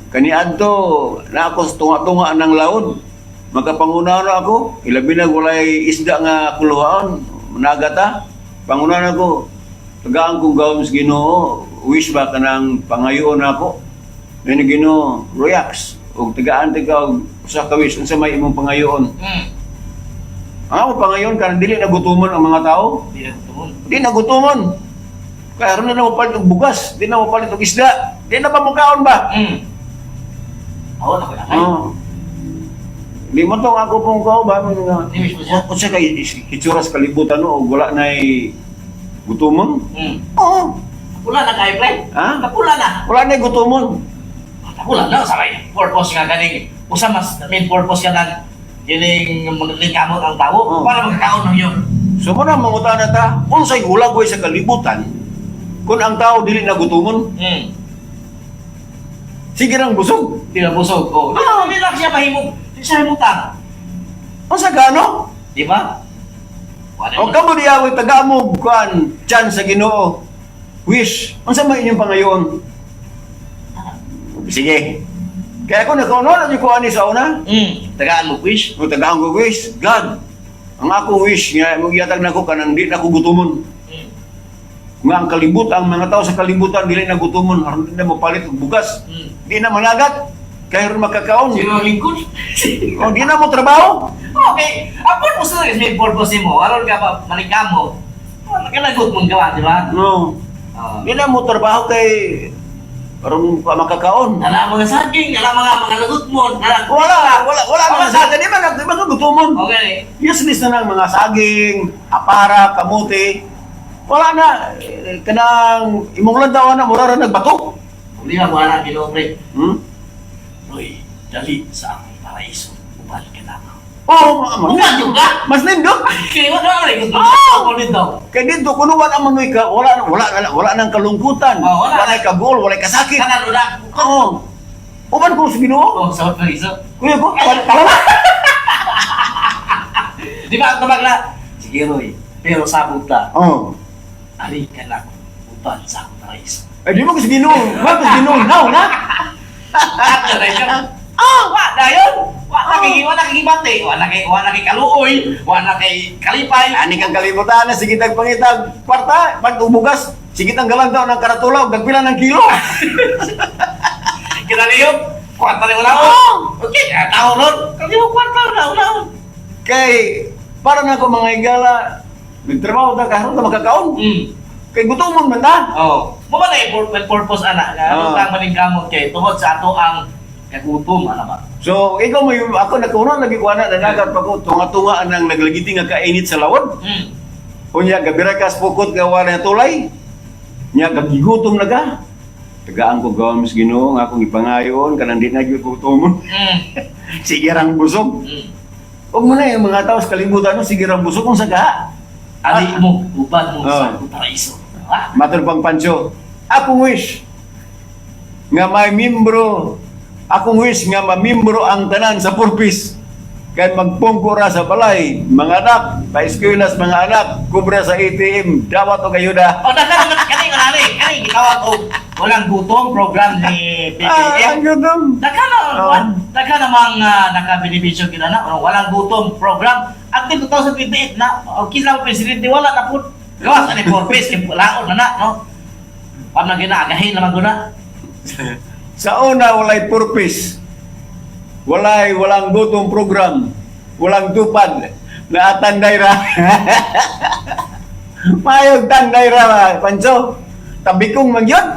Kaniadto na ako sa tunga-tunga ng laod. Makapanguna na ako, ilabi na walay isda nga kuluhaan, nagata. Panguna na ako, tagaan kong gawin sa Ginoo, wish ba kanang pangayoon ako. Nini Ginoo, Royax, og tagaan ta og usa ka wish unsa may imong pangayoon. Ang ako pangayoon kanang dili na gutumon ang mga tao. Di na gutumon. Di na gutumon. Kaya ron na mo palit og bugas, di na mo palit og isda, di na ba mukaon ba? Ako na ko na. Oo. Di mo tong ako pong kao ba mga Ni wish mo siya? Unsa kay hitsura sa kalibutan no og wala nay gutumon? Oo. Pula na kayo, pre. Ha? Pula na. Wala na gutomon. Wala na sa kay purpose nga ganing usa mas main purpose ka nang kining maglingkamot ang tao para magkaon ng yun. So mo na mangutana ta, unsay hulagway sa kalibutan kung ang tao dili na gutomon? Sige rang busog. Di na busog. Oh. Ah, di lang siya mahimong. Di siya himutang. Unsa gano? Di ba? Wala. O kamo diya ako'y taga mo kuan chance sa Ginoo. Wish. Unsa may inyong pangayon? Sige. Kaya ako nakauna na ko ani sa una. Tagaan mo wish. Mo tagaan ko wish, God. Ang akong wish nga mo gihatag nako kanang di na ko gutomon. Nga ang kalibutan, ang mga tao sa kalibutan dili na gutomon, aron di na mopalit og bugas. Di na managat kay ron makakaon. Sino ang lingkod? O di na mo trabaho. Okay. Ang purpose na main purpose mo. Aron ka pa manikamo. Oh, nakalagot mong gawa, di ba? No. Oh. Di na mo trabaho kay aron pa makakaon. Ala mga saging, ala mga lagot mo, ala. Wala, wala, wala mga saging. Di ba gutomon? Okay. Useless na lang mga saging, apara, kamote. Wala na. Eh, kanang imong landaw na mura ra nagbato. Hindi na wala Ginoo, pre. Roy, dali sa akong paraiso. Uban ka na. Oh, ma- Uban yung ka? Mas nindot. Kaya wala na rin. Oh! Dito. Kay dito kuno wala man may ka, wala wala wala, wala nang kalungkutan. Oh, wala. Wala kagol, wala kasakit. Kanan wala. Oo. Uban ko sa Ginoo. Oh, sa paraiso. Kuya ko, wala wala na. Di ba ang tabag na? Sige, Roy. Pero sabog ta. Oh. Ari ka na ako. Uban sa akong paraiso. Eh di mo ko sa Ginoo. Wala ko sa Ginoo now na. Ah, wa na yun. Wa na kay gibati, wa na kay kaluoy, wa na kay kalipay. Ani kang kalibutan na sige tag pangitag kwarta, pag-ubugas, sige tang galang daw ng karatulaw, gagpila ng kilo. Kinaliyop, kwarta ni unaon. Okay, tao ron. Kasi mo kwarta na unaon. Kay para na ako mga higala, nagtrabaho ta karon ta makakaon. Kay gutomon man ta. Oh, mo ba na yung purpose ana nga oh. Tang maningkamot kay tungod sa ato ang kagutom ana ba. So ikaw may ako nakauna lagi ko ana nanagat pa ko tunga-tunga anang naglagiti nga kainit sa lawod. Unya gabira ka pukot nga wala na tulay. Nya gagigutom na ka. Tagaan ko gawam sa Ginoo nga akong ipangayon kanang di na gyud ko gutomon. Sige rang busog. Ug mo na yung mga tao sa kalibutan no, sige rang busog kung sa kaha. Ali mo uban mo sa Oh. akong paraiso. Ah, Matur pang Pancho, akong wish nga may membro, akong wish nga mamimbro ang tanan sa purpose. Kay magpungko ra sa balay, mga anak, paeskwelas mga anak, kubra sa ATM, dawat og ayuda. O daghan naman kani nga nani, kani gitawag og walang gutom program ni Ah, PBBM. ang gutom. Daghan na Oo. daghan namang nakabenepisyo gid na o walang gutom program until 2028 na o kinsa mo presidente wala na pud. Gawas ani purpose kay laon na na no. Pam na ginaagahin naman guna. Sa una, walay purpose. Walay, walang gutom program. Walang tupad. Naatanday ra. Mayog tanday ra, Pancho. Tabikong man yun.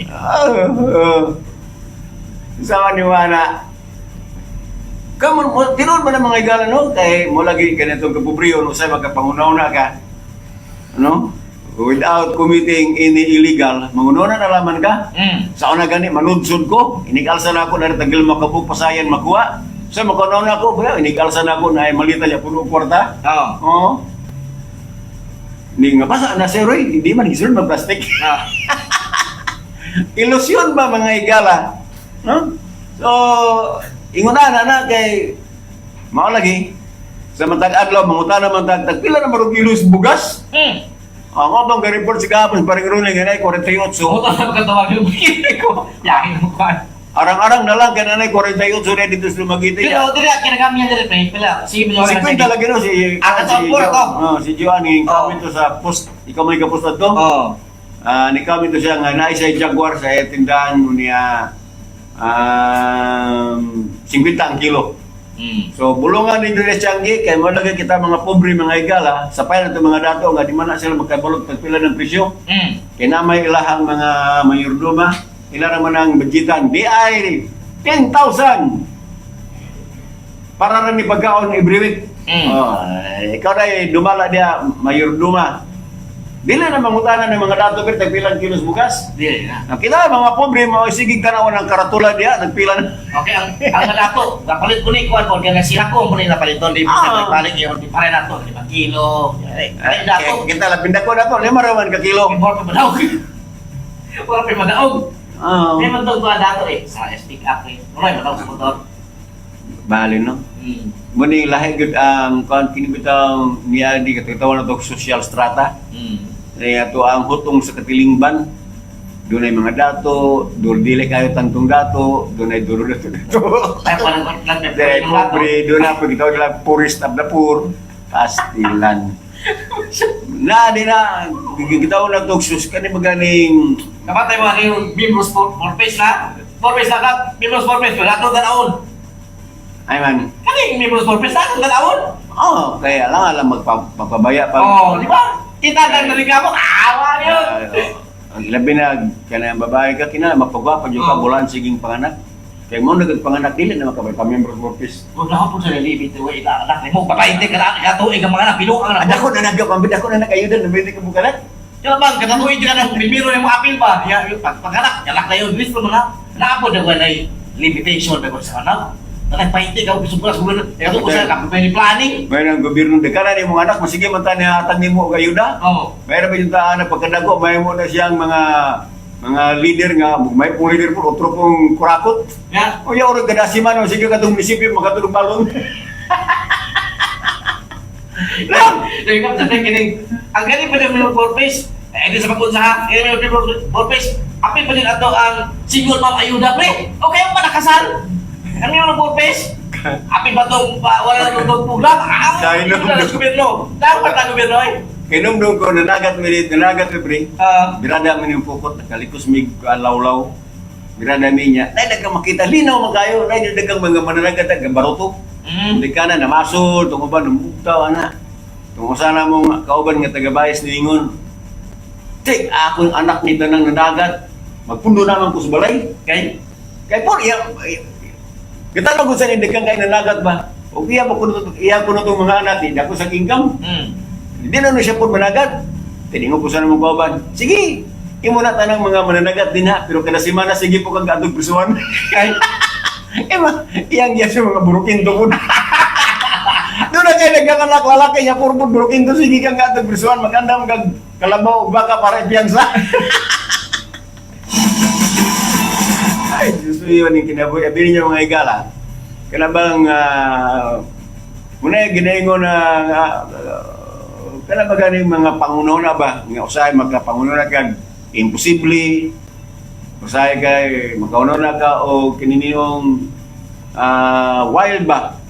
Ah, ah. Sa maniwala. Kamu mo tinuod ba ng mga igala no kay mo lagi ganito kapobriyo no say magkapangunaw na ka. No? Without committing any illegal, mangunaw na laman ka. Sa una gani manudsod ko, inigalsa na ako na tagil makabuk pasayan makuha. Sa makunaw na ako, bayo inigalsa na ako na ay malita niya puno og kwarta. Oo. Oo. Ni nga basa na sir, Roy, hindi man gisulod mag plastic. Ilusyon ba mga higala? No? So, ingon na na na kay mao lagi sa matag adlaw mangutan naman tag tag pila na marog kilos bugas. Ang atong ga-report si kahapon parang ruling nga nay 48. So, na pagkatawag yung ko. Yakin mo pa. Arang-arang na lang kay nanay 48 na dito sa Lumagiti. Pero dili kinagamyan dili pre, pila. Sige, Si Queen talaga no si Ah, si kato, puro to. Oh, si Joan ni Oh. kami to sa post, ikaw may kapost to. Oh. Ah, ni kami to siya nga naay siya Jaguar sa tindahan mo niya 50 ang kilo. So bulungan ni Dres Changi kay mo lagi kita mga pobre mga higala sa payan ato mga dato nga di man na sila magkabalog tagpila ng presyo. Kay na may ilahang mga mayordoma, ila raman ang budgetan di ay 10,000 para ra ni pagkaon every week. Oh, eh, ikaw na dumala diya mayordoma. Dili na mangutana ng mga dato pero tagpilang kilos bugas. Dili na. Ang kita mga pobre mga sige tanaw ng karatula diya nagpila na. Okay, ang dato, kapalit ko ni kuan ko kaya sila ko mo ni napaliton di sa palit yung di pare nato 5 kilo. Ay, dato. Kita labing dako na to, 5 ra man ka kilo. Wala pa madaog. Wala pa madaog. Ah. May magdog ba dato eh sa speak up eh. Wala madaog sa motor. Bali no. Muni lahi gud ang kuan kini bitaw niya di katawag na to social strata. Kaya to ang hutong sa katilingban. Dunay mga dato, dul dili kayo tantong dato, dunay dulo dato dato. Ay, parang lang may Dahil pobre, doon na pag ikaw nila poorest of the poor, pastilan. Na, di na, gigitaw na to, sus, kani maganing, Kapatay mo ang yung members for face na. For face na ka, members for face, wala to tanawon. Ay man, Kani members for face na tanawon. Oh, kaya lang alam magpabaya pa. Oh, di ba? Kita lang naliga mo, awa yun. Ah, ang labi na, kanang babae ka, kina, mapagwapa, dyan ka, Oh. bulan, siging panganak. Kaya mo nagpanganak, dili na makabay pa member of office. Huwag na ako po sa lalibit, wa ita anak mo, babae ka na, katuig ang mga anak, pinuang ang anak. Ako na nagkapambit, ako na nag-ayudan, nabili ka bukalat. Kaya bang, katatuig ka ng primero yung apil ba? Ya, pag pag anak, galak na yun, gusto mo na. Naapo na wala limitation na sa anak. Nagpahinti ka, gusto mo na, siguro, kaya ko sa kapag planning. May ang gobyerno, dekara ni mong anak, masige man ta niya hatag nimo og ayuda. Oo. Mayroon ba yung taan na pagkadago, may mo na siyang mga leader nga, may pong leader po, otro pong kurakot. Ya. O ya, orog kadasi man, o sige katong munisipyo, makatulong balon. Lang! Sabi ko, sabi kining, ang galing pa din yung purpose, eh, di sa pag-unsa, kini yung purpose, apil pa din ato ang single mom ayuda, pre. Okay, ang panakasal. Ano yung purpose? Apil ba itong, wala na itong program? Ah, Dahil ayuda ng gobyerno. Dapat ang gobyerno eh. Kinumdum ko, nanagat mi, nanagat mi, pre. Ah, Birada mi yung pukot, nakalikos mi lawlaw. Birada mi niya. Nay, dagang makita, linaw man kayo. Nay, dagang mga mananagat, ang baruto. Hindi ka na, namasol, tungo ba, namugtaw, ana. Tungo sana mong kauban nga taga-bayas niingon. Tik, ako yung anak ni Tanang nanagat. Magpundo naman ko sa balay. Okay? Kay po, iya, kita lang kung saan hindi kang kay nanagat ba? O iya pa kuno iya kuno tong mga anak, hindi ako sa income. Hindi na no siya po managat. Tiningo ko sana mong kauban. Sige, imo na tanang mga mananagat din ha, pero kada semana sige po kang gaadtog prisuan. Okay? Ema, iyang iya siya mga burukin to po. Doon na kayo nagkakanak lalaki niya, puro po burukin to, sige kang gaadtog prisuan, magandang kag kalabaw o baka para ipiyansa. Ay, Diyos yun yung kinabuhi. Abi niyo mga igala. Kanabang, muna yung ginaingo na, kana ba ganing mga panguno na ba? Nga usahay magkapanguno na kag imposible, usahay kay makauno na ka o kininiyong wild ba?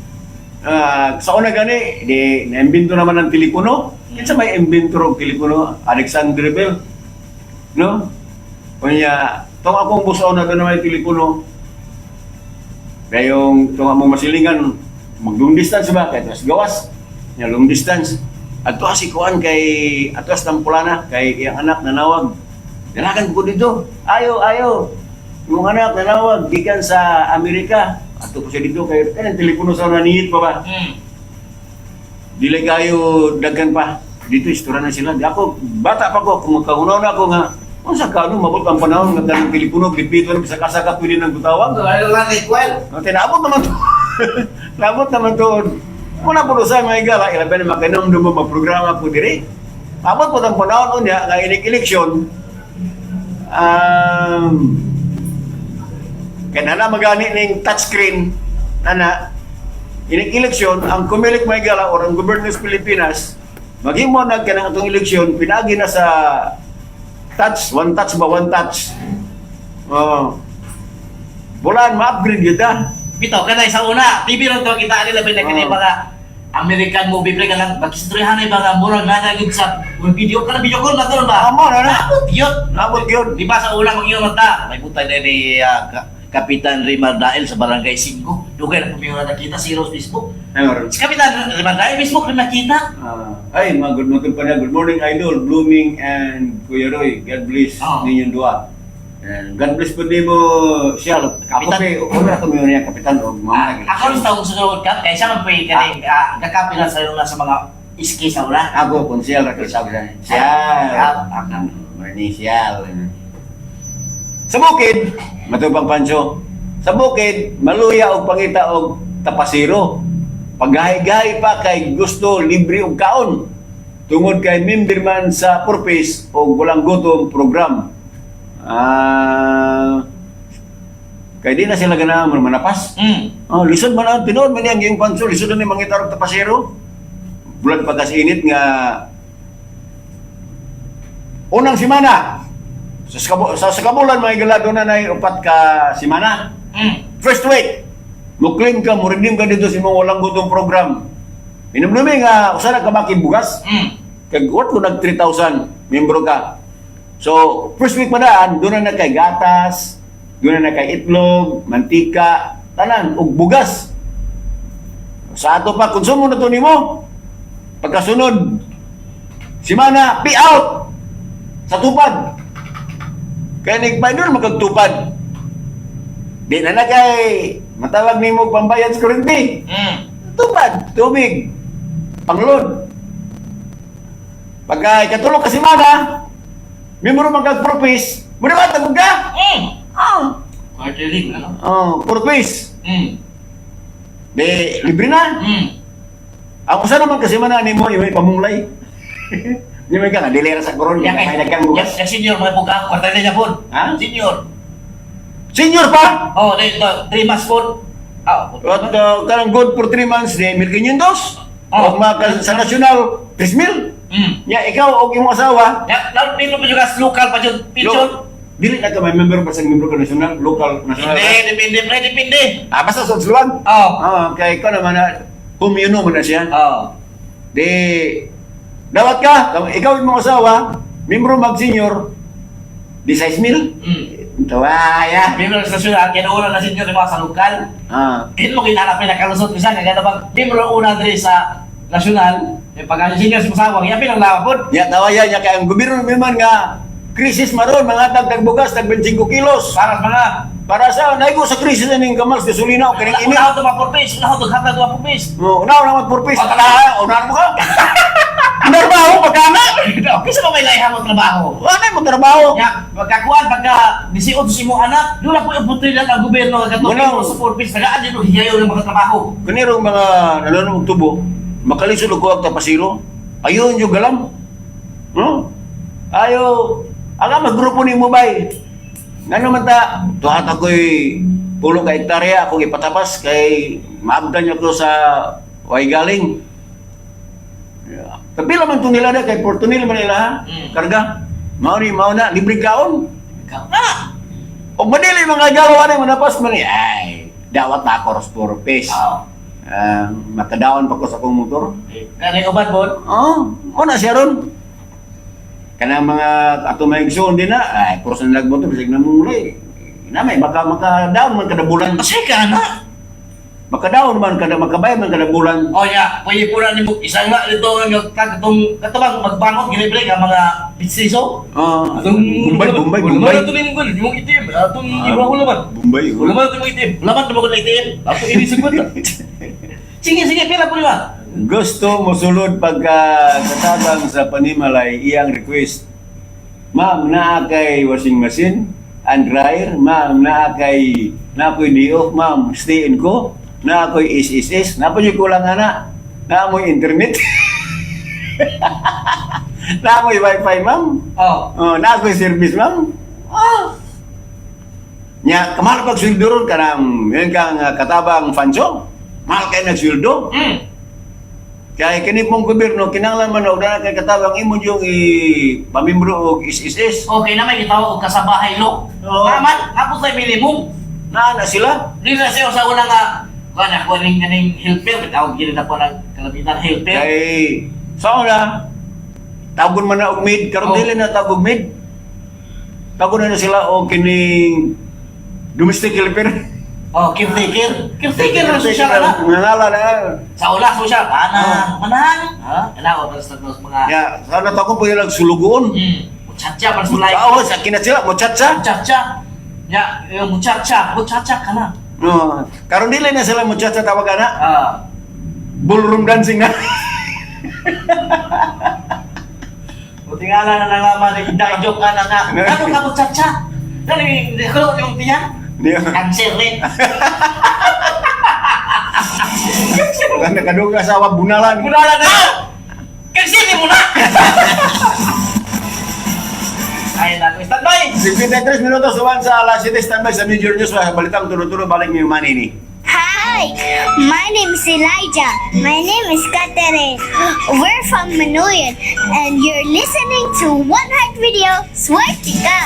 Sa una gani, di naimbento naman ang telepono. Kinsa may imbento og telepono? Alexander Bell. No? Unya, tong akong busaw na doon may telepono. Kayong tong among masilingan, mag long distance ba? Kay tas gawas. Nya long distance. Adto si kuan kay ato sa Tampulana kay iyang anak nanawag. Dalagan ko dito. Ayo, ayo. Imong anak nanawag gikan sa Amerika. Ato ko siya dito kay kanang telepono sa nanihit pa ba? Dili kayo daghan pa. Dito istorya na sila. Di ako bata pa ko kung magkahunaw na ako nga unsa ka ano mabot ang panahon nga kanang telepono gipito na bisa kasa ka pwede nang gutawag. Wala lang equal. No, tinabot naman to. Nabot naman to. Muna po sa mga igala, ilabi na makinom mo magprograma ko diri. Abot po ang panahon unya nga inig eleksyon. Kaya na magani ning touchscreen ana inig eleksyon ang kumilik mga igala or ang gobyerno sa Pilipinas maghimo na kanang atong eleksyon pinagi na sa touch, one touch ba, one touch. Oh. Bulan ma-upgrade yun ah. Bitaw kanay sa una, TV ron to kita nila ba kani mga American movie pre kanang pag-istoryahan ba nga murag na gid sa kung video kana video call na karon ba? Amo na na. Nabot yun. Nabot yun. Di ba sa una mag ta, may butay na ni Kapitan Rimar Dael sa Barangay 5. Dugay na kami na nakita si Rose Facebook. Ay, meron. Si Kapitan Rimar Dael Facebook rin nakita. Ah, ay, mga good morning pa na. Good morning, Idol, Blooming, and Kuya Roy. God bless ninyong dua. And God bless po nimo siya. Ako Kapitan. pa, una ko niya kapitan o Ah, mga ako rin sa taong sunod ka, kaya siya man po kani gakapilan sa na sa mga Iski sa ura. Ako, konsyel ra kay sabi sa Siyal. Ah, Marnisial. Sa bukid, matubang Pancho. Sa bukid, maluya og pangita og tapasero. Paggahi-gahi pa kay gusto libre og kaon. Tungod kay member man sa purpose og walang gutom program. Ah, kay di na sila ganahan manapas. Oh, lisod man ang tinuod man niyang iyong Pancho, lisod na ni mangita og tapasero. Bulan pa kas init nga unang simana sa kabulan mga higala doon na nay upat ka simana. First week, mo claim ka, mo redeem ka dito sa imong walang gutom program. Minumdumi nga usa na ka bakig bugas. Kag what ko nag 3,000 membro ka. So, first week pa daan, doon na kay gatas, doon na kay itlog, mantika, tanan, ug bugas. Sa ato pa, konsumo na to nimo. Pagkasunod, simana, pay out! Sa tupad. Kaya nagpainor magkagtupad. Di na na kay matawag nimo pambayad sa kuryente. Tupad, tubig, panglod. Pagka ikatulog ka simana, membro man kag purpose, mo na tagog ka? Ah. Quarterly, ano? Oh, purpose. Di libre na. Ang usa naman kasi man nimo yung pamulay. Di man ka nga dili ra sa koron Yang kay daghang bugas. Yang senior mga buka, quarterly niya po. Ha? Senior. Senior pa. Oh, di, ito, 3 months po. Ah, At kanang good for 3 months ni 1,500. Oh. Og maka sa national 3,000. Ya ikaw og imong asawa, Ya, lalo pilo pa juga local pa jud, pichon. Dili na ka may member pa sa membro ka national, local, national. Depende, depende, pre, depende. Ah, basta sa suluan. Oh. Ah, kay ikaw naman na humyuno man na siya. Oh. Di dawat ka, ikaw imong asawa, membro mag senior, di 6,000. Tawaya. Membro sa national, kaya una na senior yung mga sa lokal. Ah, Kaya mo kinanap na nakalusot minsan, kaya bang membro una diri sa national, yung pag senior sa masawang, yan pinang lawapod. Ya tawaya nya kay ang gobyerno naman nga krisis maron mga tag tagbugas tag 25 kilos. Para sa mga Para sa naigo sa krisis na ning kamal sa gasolina o kining init. Una to mga purpose, una to hatag mga purpose. Oh, una naman purpose. Oh, Tala, una mo ka. Trabaho pagkana. Kisa ba may lahi mo trabaho? Wala mo trabaho. Ya, pagkakuan pagka 18 si mo anak, doon na po yung putrilan ang gobyerno nga katong Wala. sa purpose, tagaan din hiyayo ng mga trabaho. Kanirong mga nanonood og tubo, makalisod og kuwag tapasiro. Ayon yung galam. No? Ayo, ang mas grupo nimo bay. Ngano man ta, tuhat ako'y pulo ka hektarya akong ipatapas kay maabdan niya ko sa way galing. Yeah. Kapila man to nila na kay Portunil man nila ha? Karga. Mao ni mao na libre kaon. Ikaw na. Og madili mga galaw ani manapas man ni ay dawat na ako ros purpose. Oo. Ah, makadaon pa ko sa akong motor. Kani uban bon. Oh, mo na siya ron. Kanang mga ato may igsoon din na, ay, puro sa nagmotor, bisag na mong Na may maka makadaon man kada bulan. Kasi ka na. Makadaon man kada makabayad man kada bulan. Oh ya, pwede po na nimo isa nga dito nga katong katong magbangot gilibre ka mga pitsiso. Oh, Bombay, Bombay, Bombay. Wala to nimo gud, yung itim, atong Ah, iba ko laman. Bombay. Oh. Wala man ito yung itim. Laman na mo itim. Ato ini siguro. Sige, sige, pila po nila. Gusto mosulod pagka katabang sa panimalay iyang request. Ma'am, naa kay washing machine and dryer. Ma'am, naa kay naa ko'y day off. Ma'am, stay in ko. Naa ko'y SSS. Naa po kulang ana. Naa mo'y internet. Naa mo'y wifi, ma'am. Oh. Oh, naa ko'y service, ma'am. Ah. Nya, kamahal pag sweldo ron kanang yun kang katabang fanso. Mahal kay nagsweldo. Kaya kini pong gobyerno kinahanglan man og dana kay katabang imo yung i pamimbro og SSS. Okay na may gitawag og kasabahay lo. Oo. Naman, tapos ay minimum. Naa na sila. Di na siya sa una nga kuan ako ning kaning helper tawag gid na ko ng kalamitan helper. Kay sa una tagon man na og maid karon Oh. dili na tawag og maid. Tagon na sila og kining domestic helper. Oh, caretaker. Caretaker na siya na. Ngala na. Sa una social ana, manang. Ha? Kana ko sa mga Ya, sana tagon po ilang sulugoon. Muchacha para sulay. Mutao sa kina sila muchacha. Muchacha. Ya, yung muchacha, muchacha ka na. No, karon dili na sila muchacha tawag ana. Ah. Ballroom dancing na. Buti nga lang na nalaman ni joke ka na nga. Ano ka mo chacha? Dali, hindi ko yung tiyan. Cancer rin. Kan nakaduga sa awa bunalan. Muna na. Cancer ni muna. Ay, naku, standby. 53 minutos uwan sa alas 7, standby sa Major News. Balitang tulo-tulo, balik niyo money ni. Hi, my name is Elijah. My name is Catherine. We're from Manoyan, and you're listening to One Heart Radio. Swerte ka!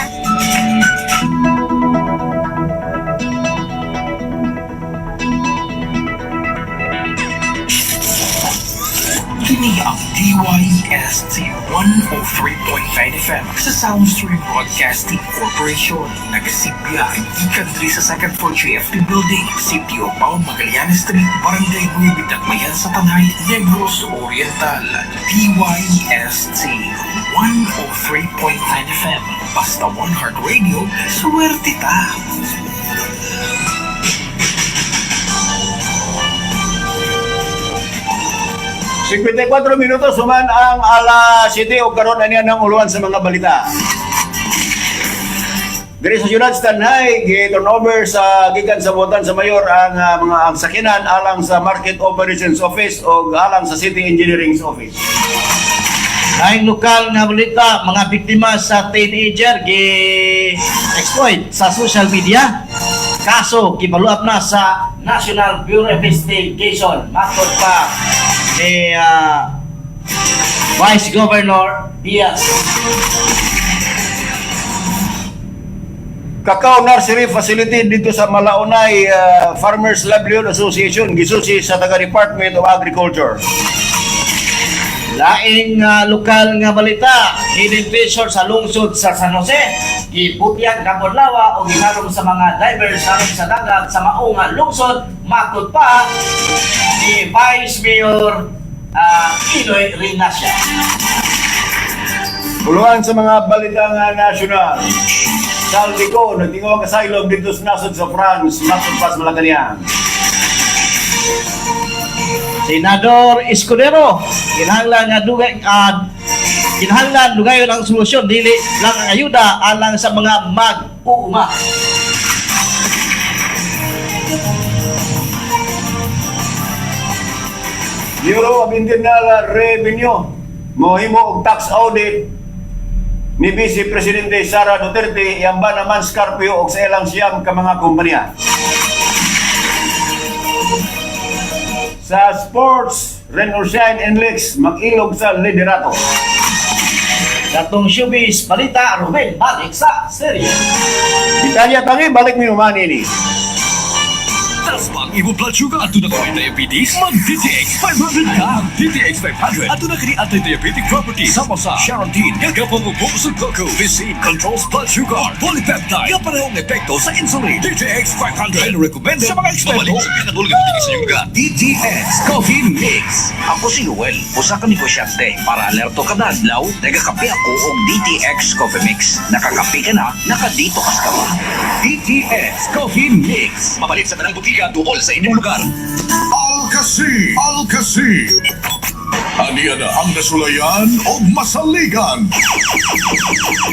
Kini ang DYST 103.9 FM sa Soundstream Broadcasting Corporation. Nagasibya gikan diri sa second floor JFT Building, City of Pao, Magallanes Street, Barangay Nueva Dagmayan sa Tanay, Negros Oriental. DYST 103.9 FM. Basta One Heart Radio, swerte ta! 54 minutos human ang alas 7 o karon ani ang uluan sa mga balita. Diri sa siyudad Stanhay, gi-turnover sa gikan sa buotan sa mayor ang mga ang sakinan alang sa Market Operations Office o alang sa City Engineering Office. Laing lokal nga balita, mga biktima sa teenager gi exploit sa social media. Kaso gibaluap na sa National Bureau of Investigation. Matod pa ni Vice Governor Diaz. Cacao Nursery Facility dito sa Malaunay Farmers Livelihood Association gisusi sa taga Department of Agriculture. Laing lokal nga balita, hidden treasure sa lungsod sa San Jose, giputyag Lawa o giharong sa mga divers harong sa dagat sa maong lungsod, matod pa ni Vice Mayor Inoy Rinasia. Uluan sa mga balita nga nasyonal. Zaldy Co, nagtingo ang asylum dito sa nasod sa France, matod pa sa Malacanang. Senador Escudero, kinahanglan nga dugay kinahanglan dugayon ang solusyon dili lang ang ayuda alang sa mga mag-uuma. Bureau of Internal Revenue mohimo og tax audit ni Vice Presidente Sara Duterte iamba naman Scarpio og sa ilang siyam ka mga kompanya. Sa sports, Rain or Shine NLEX mag-ilog sa liderato. Katong showbiz balita, Ruben balik sa serye. Italia tangi balik mi humani ni. Taas ba ang imong blood sugar? Aduna ka may diabetes? Mag-DTX 500 ka! DTX 500! Aduna kini anti-diabetic properties sama sa Charantin, gagapangubong sa cocoa, Vicine controls blood sugar, polypeptide, nga parehong epekto sa insulin. DTX 500! Highly recommended sa mga eksperto. Mabalik sa pinadulog ang sa inyong lugar. DTX Coffee Mix. Ako si Joel, usa ka negosyante. Para alerto kada adlaw, nagakape ako og DTX Coffee Mix. Nakakape ka na, nakadito kas ka pa. DTX Coffee Mix. Mapalit sa tanang butika duol sa inyong lugar. Alkasi! Alkasi! Aniya na ang nasulayan o masaligan.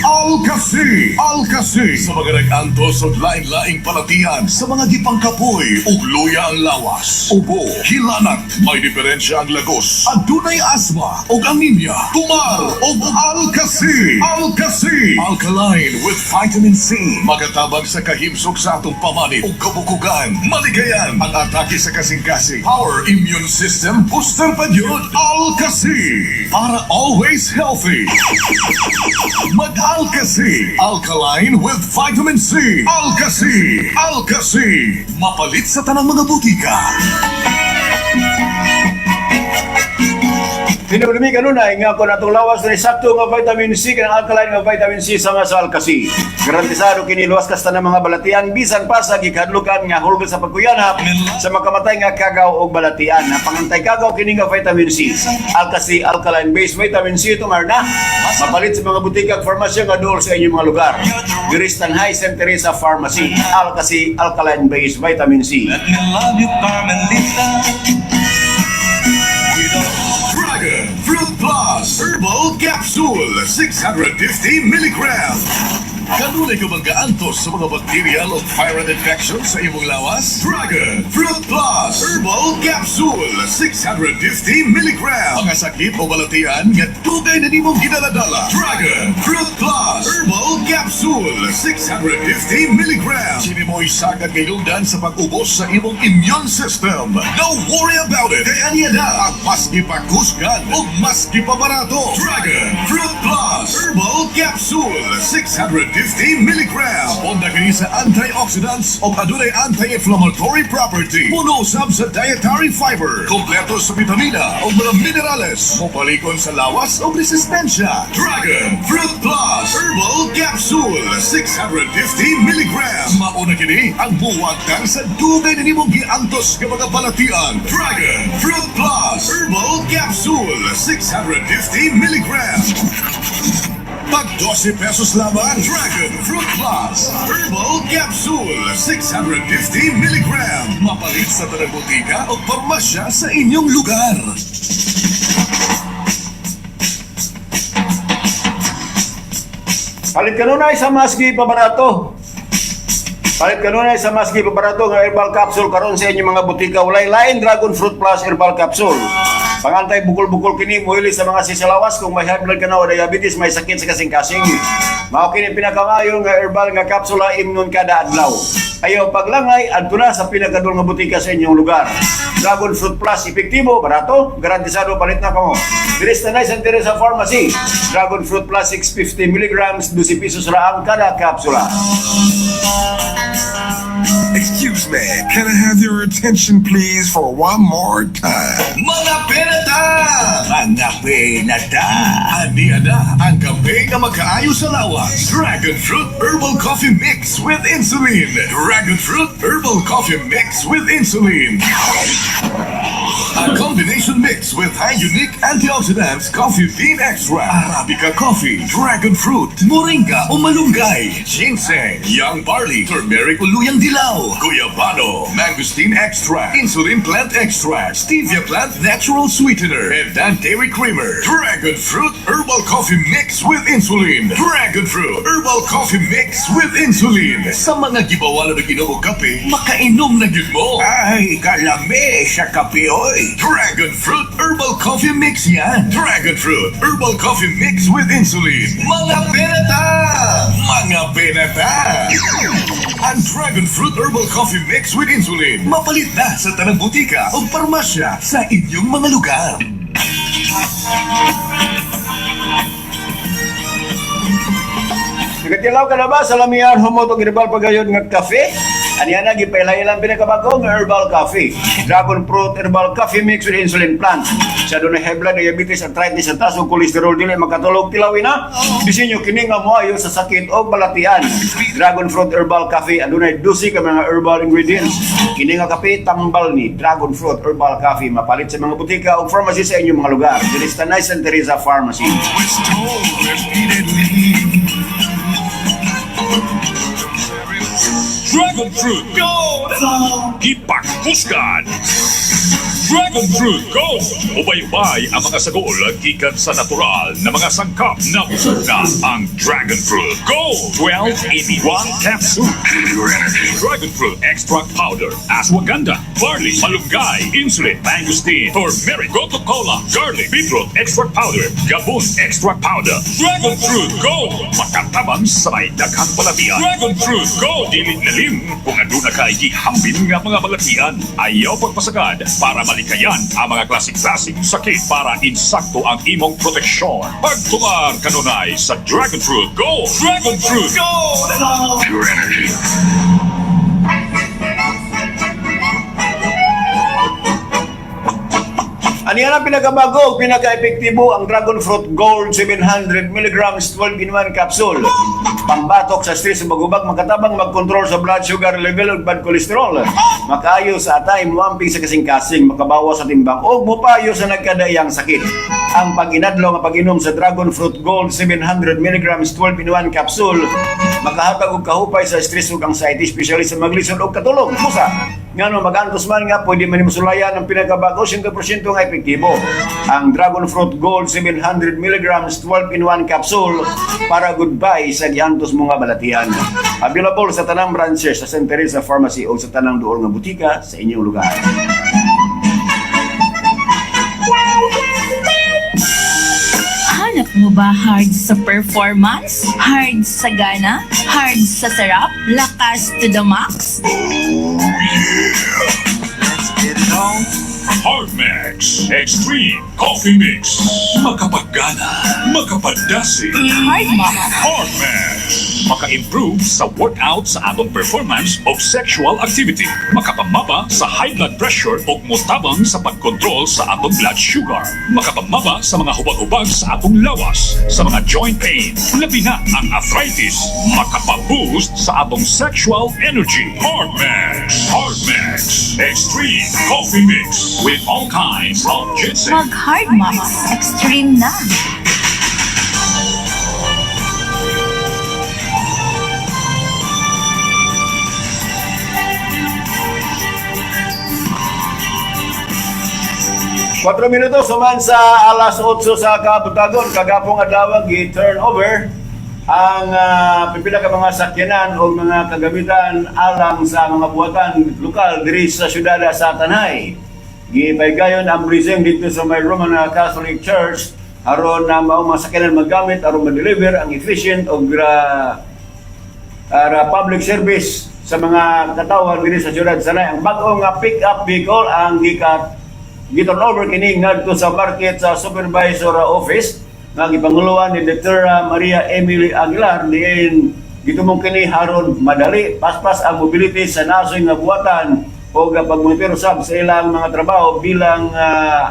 Alkasi! Alkasi! Sa mga nag-antos og laing-laing palatian, sa mga gipangkapoy ug luya ang lawas, ubo, hilanat, may diferensya ang lagos, adunay asma ug anemia, tumar og Alkasi! Alkasi! Alkaline with vitamin C. Magatabang sa kahimsog sa atong pamanit ug kabukugan, maligayan ang atake sa kasing-kasing. Power immune system booster pa yun. Alkasi! Para always healthy. Mag-Alkasi! Alkaline with vitamin C. Alkasi! Alkasi! Mapalit sa tanang mga butika. Hinumdumi kanunay nga kung atong lawas ni sakto nga vitamin C kanang alkaline nga vitamin C sama sa Alkasi. Garantisado kini luwas kasta ng mga balatian bisan pa sa gikadlukan nga hulga sa pagkuyanap sa makamatay nga kagaw og balatian. Ang pangantay kagaw kini nga vitamin C. Alkasi alkaline based vitamin C tumar na mapalit sa mga butika ug farmasya nga duol sa inyong mga lugar. Diri sa Tanay St. Teresa Pharmacy. Alkasi alkaline based vitamin C. Let me love you, Carmelita. Dragon. Fruit Plus Herbal Capsule 650 milligrams. Kanunay ka bang gaantos sa mga bacterial o viral infection sa imong lawas? Dragon Fruit Plus Herbal Capsule 650 milligrams. Mga sakit o balatian nga dugay na nimong gidaladala. Dragon Fruit Plus Herbal Capsule 650 milligrams. Kini mo'y sagad kahinungdan sa pag-ubos sa imong immune system. No worry about it. Kay aniya na ang mas gipakusgan o mas gipabarato. Dragon Fruit Plus Herbal Capsule 650 milligrams. Ponda kini sa antioxidants o adunay anti-inflammatory property. Puno usab sa dietary fiber. Kompleto sa bitamina o mga minerales. Mopalikon sa lawas o resistensya. Dragon Fruit Plus Herbal Capsule 650 milligrams. Mauna kini ang buwagtang sa dugay na nimong giantos nga mga balatian. Dragon Fruit Plus Herbal Capsule 650 milligrams. Pag 12 pesos lamang, Dragon Fruit Plus Herbal Capsule 650 milligram. Mapalit sa tanang botika o parmasya sa inyong lugar. Palit kanunay sa maski pabarato. Palit kanunay sa maski pabarato nga herbal capsule karon sa inyong mga butika. Walay lain, Dragon Fruit Plus Herbal Capsule. Pangantay bukol-bukol kini, muhili sa mga sisilawas kung may high blood ka na o diabetes, may sakit sa kasing-kasing. Mao kini pinakamaayo nga herbal nga kapsula imnon kada adlaw. Ayaw paglangay, adto na sa pinakadul nga butika sa inyong lugar. Dragon Fruit Plus, epektibo, barato, garantisado, palit na kamo. Diri sa Tanay Santa Teresa Pharmacy. Dragon Fruit Plus 650 milligrams, 12 pesos ra ang kada kapsula. Excuse me, can I have your attention, please, for one more time? Mga penata! Mga penata! Aniya na ang kape nga magkaayo sa lawas. Dragon Fruit Herbal Coffee Mix with Insulin. Dragon Fruit Herbal Coffee Mix with Insulin. A combination mix with high unique antioxidants, coffee bean extract, Arabica coffee, dragon fruit, moringa o malunggay, ginseng, young barley, turmeric o luyang dilaw, guyabano, mangosteen extract, insulin plant extract, stevia plant natural sweetener, and non-dairy creamer. Dragon Fruit Herbal Coffee Mix with Insulin. Dragon Fruit Herbal Coffee Mix with Insulin. Sa mga gibawalan og inom og kape, makainom na gyud mo. Ay, kalami sa kape, oy. Dragon Fruit Herbal Coffee Mix yan. Dragon Fruit Herbal Coffee Mix with Insulin. Mga penata! Mga penata! Ang Dragon Fruit Herbal Coffee Mix with Insulin. Mapalit na sa tanang butika o parmasya sa inyong mga lugar. Nagatilaw ka na ba sa lamian humot og herbal pagayon nga kafe? Aniya na gipailay-ilang pinakabago nga herbal coffee. Dragon Fruit Herbal Coffee Mix with Insulin Plant. Sa dunay high blood, diabetes, arthritis, atas ug kolesterol, dili makatulog, tilawin na. Disenyo kini nga moayo sa sakit o balatian. Dragon Fruit Herbal Coffee adunay 12 ka mga herbal ingredients. Kini nga kape tambal ni Dragon Fruit Herbal Coffee, mapalit sa mga butika o pharmacy sa inyong mga lugar. Diri sa Tanay Santa Teresa Pharmacy. Was told repeatedly. Dragon Fruit Gold! Gipakusgan! Dragon Fruit Gold! Ubay-ubay ang mga sagol gikan sa natural na mga sangkap na na ang Dragon Fruit Gold! 12 in 1 capsule. Dragon Fruit Extract Powder, Ashwagandha, Barley, Malunggay, Insulin, Mangosteen, Turmeric, Gotu Cola, Garlic, Beetroot Extract Powder, Gabon Extract Powder. Dragon Fruit Gold! Makatabang sa may daghang balatian. Dragon Fruit Gold! Dili nalim kung aduna kay gihambin nga mga balatian. Ayaw pagpasagad para malikayan ang mga klaseng-klaseng sakit para insakto ang imong proteksyon. Pagtumar kanunay sa Dragon Fruit Gold! Dragon Fruit Gold! Pure energy. Aniya ang pinakabago, pinaka-epektibo ang Dragon Fruit Gold 700 mg 12 in 1 capsule. Pambatok sa stress ug bagubag, makatabang magkontrol sa blood sugar level ug bad cholesterol. Makaayo sa atay, muamping sa kasing-kasing, makabawas sa timbang o mupayo sa nagkadayang sakit. Ang pag-inadlaw nga pag-inom sa Dragon Fruit Gold 700 mg 12 in 1 capsule makahatag og kahupay sa stress ug anxiety, especially sa maglisod og katulog. Busa nga Ngano mag-antos man nga pwede man nimo sulayan ang pinakabago, 100% nga epektibo. Ang Dragon Fruit Gold 700 mg 12 in 1 capsule para goodbye sa giantos mo nga balatian. Available sa tanang branches sa St. Teresa Pharmacy o sa tanang duol nga butika sa inyong lugar. Hanap mo ba hard sa performance? Hard sa gana? Hard sa sarap? Lakas to the max? Hard Max Extreme Coffee Mix. Makapaggana, makapadasi. Hard Max. Hard Max. Maka-improve sa workout sa atong performance of sexual activity. Makapamaba sa high blood pressure o mutabang sa pagkontrol sa atong blood sugar. Makapamaba sa mga hubag-hubag sa atong lawas, sa mga joint pain, labi na ang arthritis. Makapaboost sa atong sexual energy. Hard Max. Hard Max Extreme Coffee Mix with all kinds of ginseng. Mag Hard Max. Extreme na. 4 minutos human sa alas 8 sa kabuntagon, kagapong adlaw gi-turn over ang pipila ka mga sakyanan o mga kagamitan alang sa mga buhatan lokal diri sa syudad sa Tanay. Gipaygayon ang blessing dito sa may Roman Catholic Church aron na mao mga sakyanan magamit aron ma-deliver ang efficient o public service sa mga katawhan diri sa syudad sa Tanay. Ang bag-o nga pick-up vehicle ang gikat giturn over kini ngadto sa market sa supervisor office nga gipanguluan ni Dr. Maria Emily Aguilar, diin gitumong kini haron madali paspas ang mobility sa nasoy nga buhatan o pagmonitor usab sa ilang mga trabaho bilang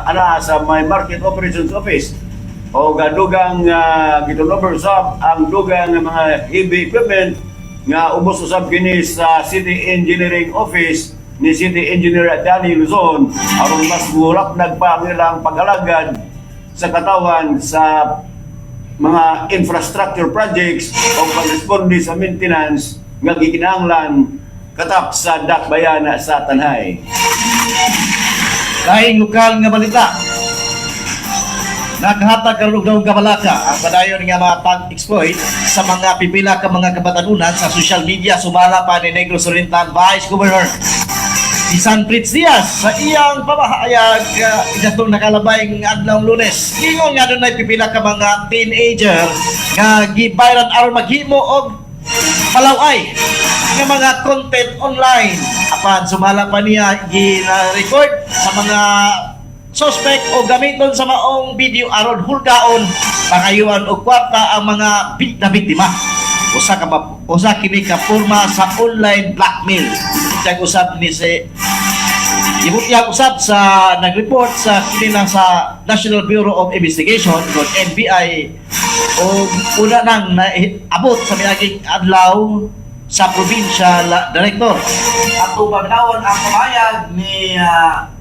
anaa sa may market operations office, o dugang giturn over usab ang dugang nga mga heavy equipment nga ubos usab kini sa City Engineering Office ni City Engineer Danny Luzon aron mas mulapnag pa ang ilang pag-alagad sa katawan sa mga infrastructure projects o pagresponde sa maintenance nga gikinahanglan katap sa dakbayan sa Tanay. Laing lokal nga balita. Nakahatag karon og daong kabalaka ang padayon nga mga pag-exploit sa mga pipila ka mga kabatanunan sa social media, sumala pa ni Negros Oriental Vice Governor si Zan Fritz Diaz sa iyang pamahayag ikatong nakalabay ng adlaw Lunes. Ingon nga dunay pipila ka mga teenager nga gibayran aron maghimo og palaway nga mga content online. Apan sumala pa niya, gina-record sa mga suspect o gamiton sa maong video aron hulgaon, pangayuan og kwarta ang mga na biktima. Usa kini ka porma sa online blackmail. Siyang usab ni si Gibutyag usab sa nag-report sa kini lang sa National Bureau of Investigation o NBI o una nang naabot sa miaging adlaw sa provincial director. Ato paminawon ang pamahayag ni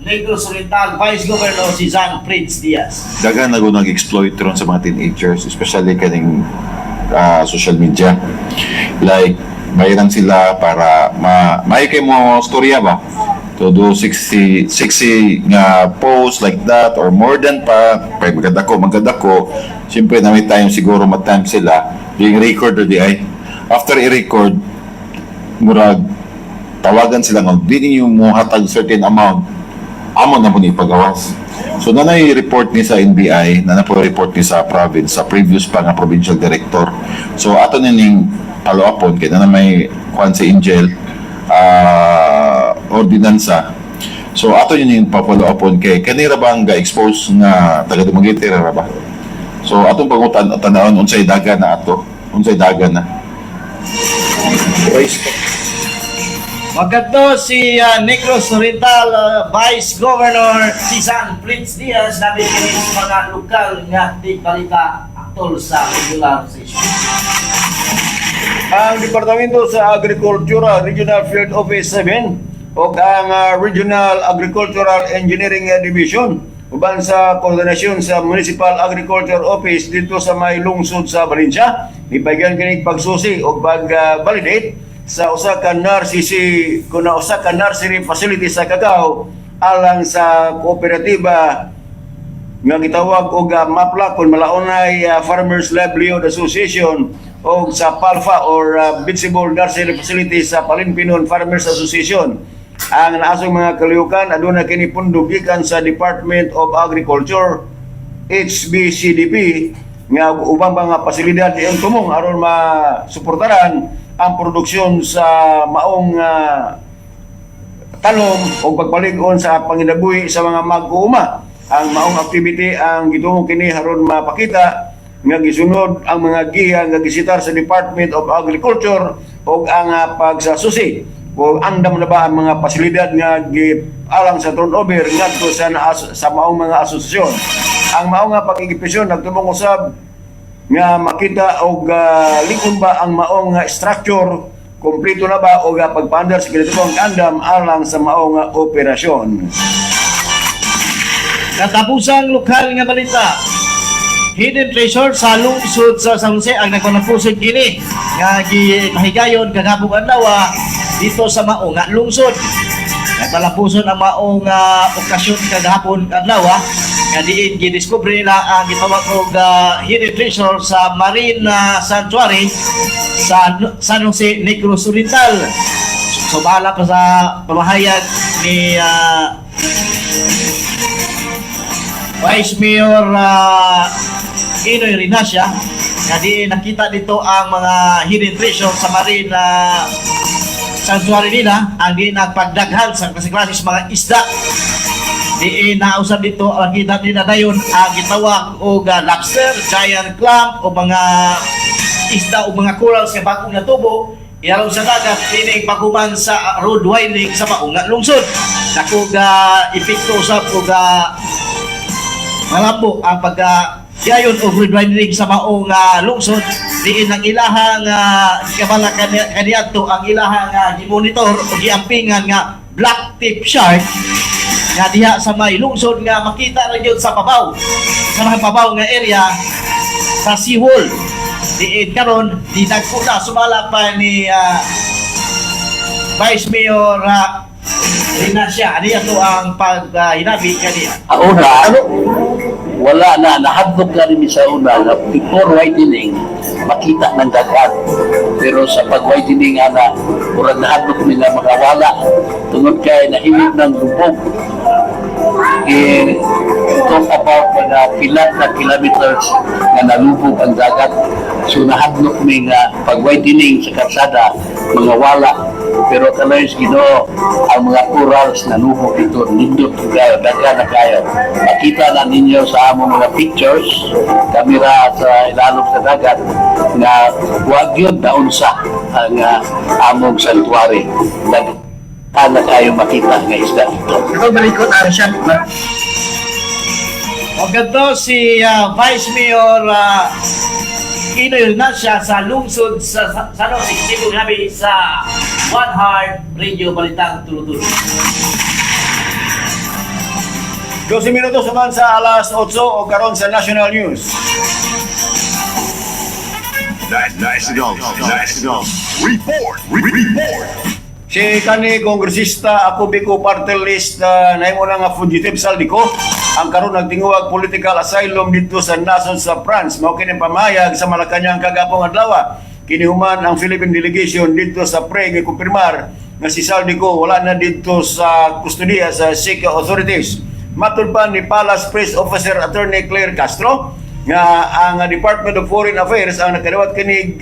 Negros Oriental Vice Governor si Zan Fritz Diaz. Daghan na nag-exploit ron sa mga teenagers, especially kaning social media. Like, bayaran sila para ma may kay mo storya ba? To do 60 60 nga post like that or more than pa, kay magkadako, magkadako. Siyempre, na may time siguro, ma-time sila, being record or di ay. After i-record, murag, tawagan sila nga, di ninyo mo hatag certain amount, amo na mo ni pagawas. So nanay report ni sa NBI, nanay po report ni sa province, sa previous pa nga provincial director. So ato na ning follow upon kay na may kuan si Angel ordinansa. So ato yun yung pa-follow upon kay kanira ba ang ga-expose nga taga Dumaguete ra ba? So atong pangutan tanawon unsay daga na ato, unsay daga na. Magkadto si Negros Oriental Vice Governor si Zan Fritz Diaz namin kini sa mga lokal nga tigbalita aktol sa regular session. Ang Departamento sa Agrikultura Regional Field Office 7 o ang Regional Agricultural Engineering Division uban sa koordinasyon sa Municipal Agriculture Office dito sa may lungsod sa Valencia nipaygan kini pagsusi o pag-validate. sa usa ka nursery kuna usa ka nursery facility sa Cacao alang sa kooperatiba nga gitawag og MAPLA kon Malaunay Farmers Livelihood Association o sa PALFA or Vegetable Nursery Facility sa Palinpinon Farmers Association. Ang naasong mga kalihukan aduna kini pundo gikan sa Department of Agriculture, HBCDP, nga ubang mga pasilidad iyong tumong aron masuportaran ang produksyon sa maong tanom o pagpalig-on sa panginabuhi sa mga mag-uuma. Ang maong activity ang gitumong kini aron mapakita nga gisunod ang mga giya nga gisitar sa Department of Agriculture ug ang pagsasusi kung andam na ba ang mga pasilidad nga gialang sa turnover ngadto sa maong mga asosasyon. Ang maong nga pag-ekipisyon nagtumong usab nga makita og lig-on ba ang maong nga structure, kompleto na ba og pagpaandar sa kinatibong andam alang sa maong nga operasyon. Katapusang lokal nga balita. Hidden treasure sa lungsod sa San Jose ang nagpanampuson kini nga gipahigayon kagabong adlaw dito sa maong nga lungsod. Nagpalampuson ang maong okasyon kagahapon adlaw nga diin gidiskubre nila ang gitawag og hidden treasure sa Marine Sanctuary sa San Jose, Negros Oriental. So bahala pa sa pamahayag ni Vice Mayor Inoy Rinasia nga di nakita dito ang mga hidden treasure sa marine sanctuary nila, ang di nagpagdaghan sa klase-klase sa mga isda. Di nausap dito ang kita nila dayon ang gitawag og lobster, giant clam o mga isda o mga corals nga bagong natubo ilalom sa dagat kining paghuman sa road widening sa maong nga lungsod. Dako ga epekto usab og malabo ang pagka gayon og road widening sa maong lungsod, diin ang ilahang gikabala kaniadto ang ilahang gimonitor o giampingan nga black tip shark nga diha sa may lungsod nga makita ra gyud sa pabaw, sa mga pabaw nga area sa seawall, diin karon di nagko na sumala pa ni Vice Mayor Rinasia ani ato ang paghinabi kaniya. Una, wala na, nahadlok na rin sa una na before widening, makita ng dagat. Pero sa pag-widening, ana, murag nahadlok nila mga wala. Tungod kay nahimit ng lubog. Eh, talk about mga pila na kilometers nga nalubog ang dagat. So nahadlok mi nga pag-widening sa karsada, mga wala. Pero kaloy sa Ginoo, ang mga corals na nubo dito, nindot kayo, daghan na kayo. Makita na ninyo sa among mga pictures, kamera sa ilalom sa dagat, nga wag yun naunsa ang among sanctuary. Daghan na kayo makita nga isda dito. O ganito si Vice Mayor Inoy Rinasia sa lungsod sa San Jose, Cebu, grabe sa One Heart Radio Balitang Tulo-Tulo. 12 minutos naman sa alas 8 o karon sa National News. National, National Report, Report. Si kani kongresista Ako Bicol Party List nahimo na nga fugitive Zaldy Co ang karon nagtinguag political asylum didto sa nasod sa France. Mao kini pamayag sa Malacañang kagapong adlaw. Kini human ang Philippine delegation didto sa pre kumpirmar nga si Zaldy Co wala na didto sa kustodiya sa SICA authorities. Matud pa ni Palace Press Officer Attorney Claire Castro nga ang Department of Foreign Affairs ang nakadawat kinig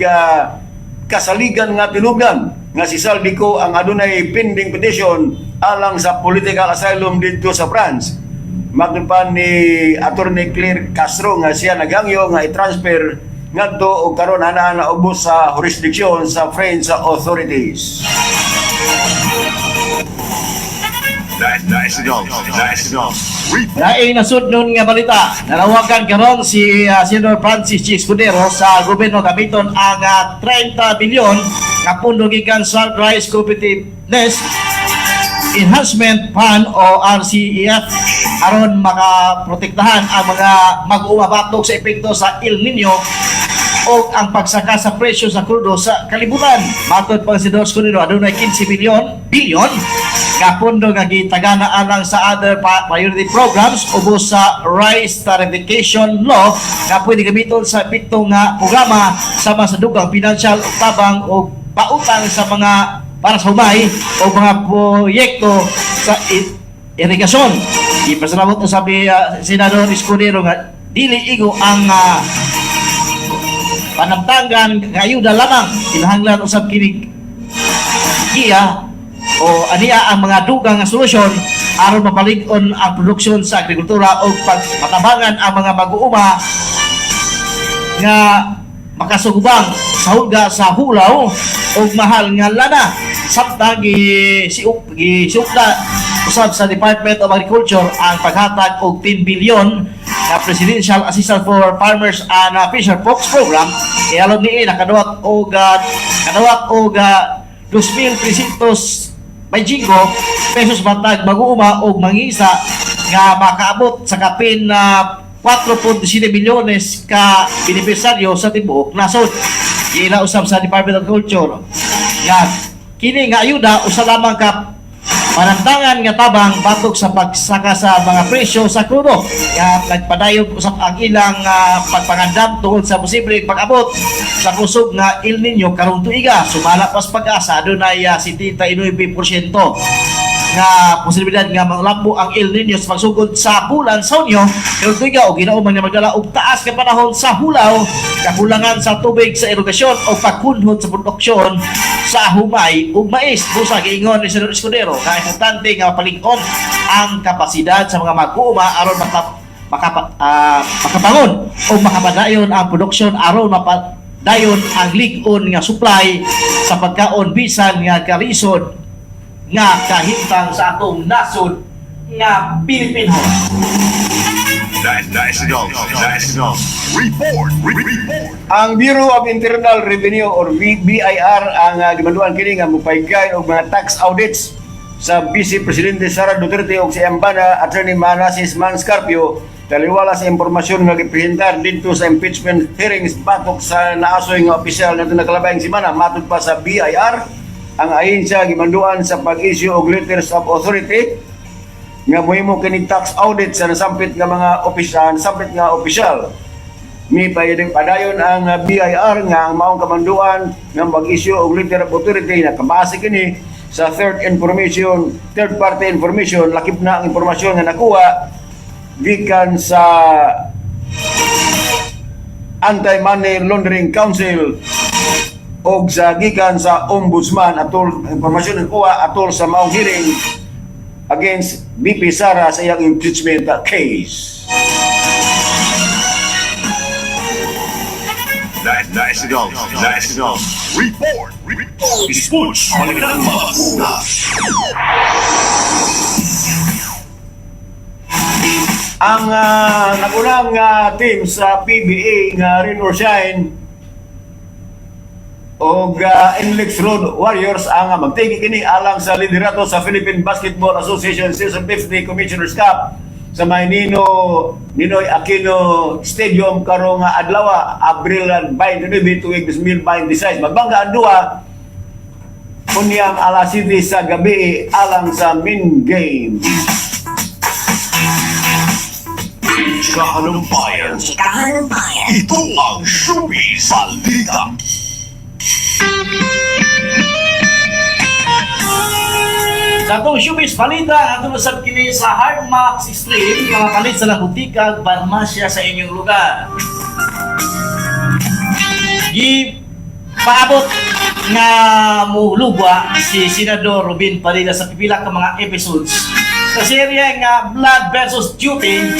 kasaligan nga tinubdan nga si Zaldy Co ang adunay pending petition alang sa political asylum didto sa France. Matud pa ni Attorney Claire Castro nga siya naghangyo nga i-transfer ngadto og karon ana na ubos sa jurisdiction sa French authorities. National, National Report. Laing nasudnon nga balita, nanawagan karon si Senator Francis G. Escudero sa gobyerno gamiton ang 30 bilyon nga pundo gikan sa Rice Competitiveness Enhancement Fund o RCEF aron makaprotektahan ang mga mag-uuma batok sa epekto sa El Nino. o ang pagsaka sa presyo sa krudo sa kalibutan. Matod pa si Dos Escudero, adunay 15 billion nga pondo nga gitagana alang sa other priority programs ubos sa rice tarification law nga pwede gamiton sa epekto nga programa sama sa dugang financial ug tabang og pautang sa mga para sa humay o mga proyekto sa irigasyon. Ipasalamot usab ni Senador Escudero nga dili igo ang panamtangan nga ayuda lamang, kinahanglan usab kini giya o aniya ang mga dugang nga solusyon aron mapalig-on ang produksyon sa agrikultura o pagmatabangan ang mga mag-uuma nga makasugubang sa hulga sa hulaw o mahal nga lana, samtang gisiukda usab sa Department of Agriculture ang paghatag og 10 billion na Presidential Assistance for Farmers and Fisher Folks Program. Ihalong niini nakadawat og 2,300 may jinggo pesos matag mag-uuma og mangisa nga makaabot sa kapin na 4.7 milyones ka benepisaryo sa tibuok nasod. Giila usab sa Department of Culture nga kini nga ayuda usa lamang ka panantangan nga tabang batok sa pagsaka sa mga presyo sa krudo nga nagpadayon usab ang ilang pagpangandam tungod sa posibleng pag-abot sa kusog nga El Nino karong tuiga. Sumala pas PAGASA, adunay 79% nga posibilidad nga malambo ang El Nino sa pagsugod sa bulan sa Hunyo karong tuiga og ginauman nga magdala og taas nga panahon sa hulaw, kakulangan sa tubig sa irigasyon o pagkunhod sa produksyon sa humay ug mais. Busa giingon ni Senador Escudero nga importante nga mapalig-on ang kapasidad sa mga mag-uuma aron makabangon o makapadayon ang produksyon aron mapadayon ang lig-on nga supply sa pagkaon bisan nga kalisod nga kahimtang sa atong nasod nga Pilipino. National, National Report, Report. Ang Bureau of Internal Revenue or BIR ang gimanduan kini nga mopahigay og mga tax audits sa Vice Presidente Sara Duterte ug si Ambana Attorney Manasis Manscarpio taliwala sa impormasyon nga gipresentar didto sa impeachment hearings batok sa naasoy nga opisyal nato nakalabayng semana. Matud pa sa BIR, ang ahensya gimanduan sa pag-issue og letters of authority nga mohimo kini tax audit sa nasampit nga mga opisyal, nasampit nga opisyal. Ni padayon ang BIR nga ang maong kamanduan nga mag-issue og letter of authority nakabase kini sa third party information, lakip na ang impormasyon nga nakuha gikan sa Anti-Money Laundering Council og sa gikan sa Ombudsman atol impormasyon nga nakuha atol sa maong hearing against VP Sara sa iyang impeachment case. National, National Report, Report. Sports, Balitang Una. Ang nagunang team sa PBA nga Rain or Shine og NLEX Road Warriors ang magtigi kini alang sa liderato sa Philippine Basketball Association Season 50 Commissioner's Cup sa may Ninoy Aquino Stadium karong adlaw, Abril 29 tuig 2026. Magbangga ang duha unyang alas 7 sa gabi alang sa main game. Chikahan ng Bayan. Chikahan ng Bayan. Ito ang Showbiz Balita. Sa atong showbiz balita, ato usab kini sa Hardmax Extreme, nga mapalit sa labutikag parmasya sa inyong lugar. Gi paabot nga mulugwa si Senador Robin Padilla sa pipila ka mga episodes sa serye nga Blood versus Duty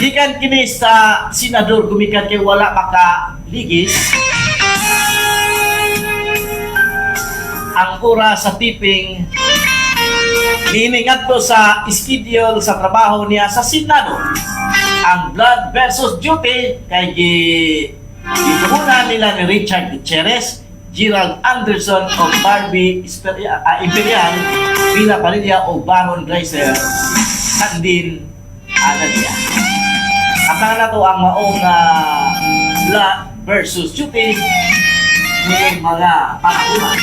gikan kini sa senador gumikan kay wala makaligis ang oras sa taping niini ngadto sa schedule sa trabaho niya sa Senado. Ang Blood versus Duty kay gitugunan nila ni Richard Gutierrez, Gerald Anderson o Barbie Imperial, Villa Padilla o Baron Greiser, Sandin Anadia. Ang na to ang maong versus duty ni mga pangauna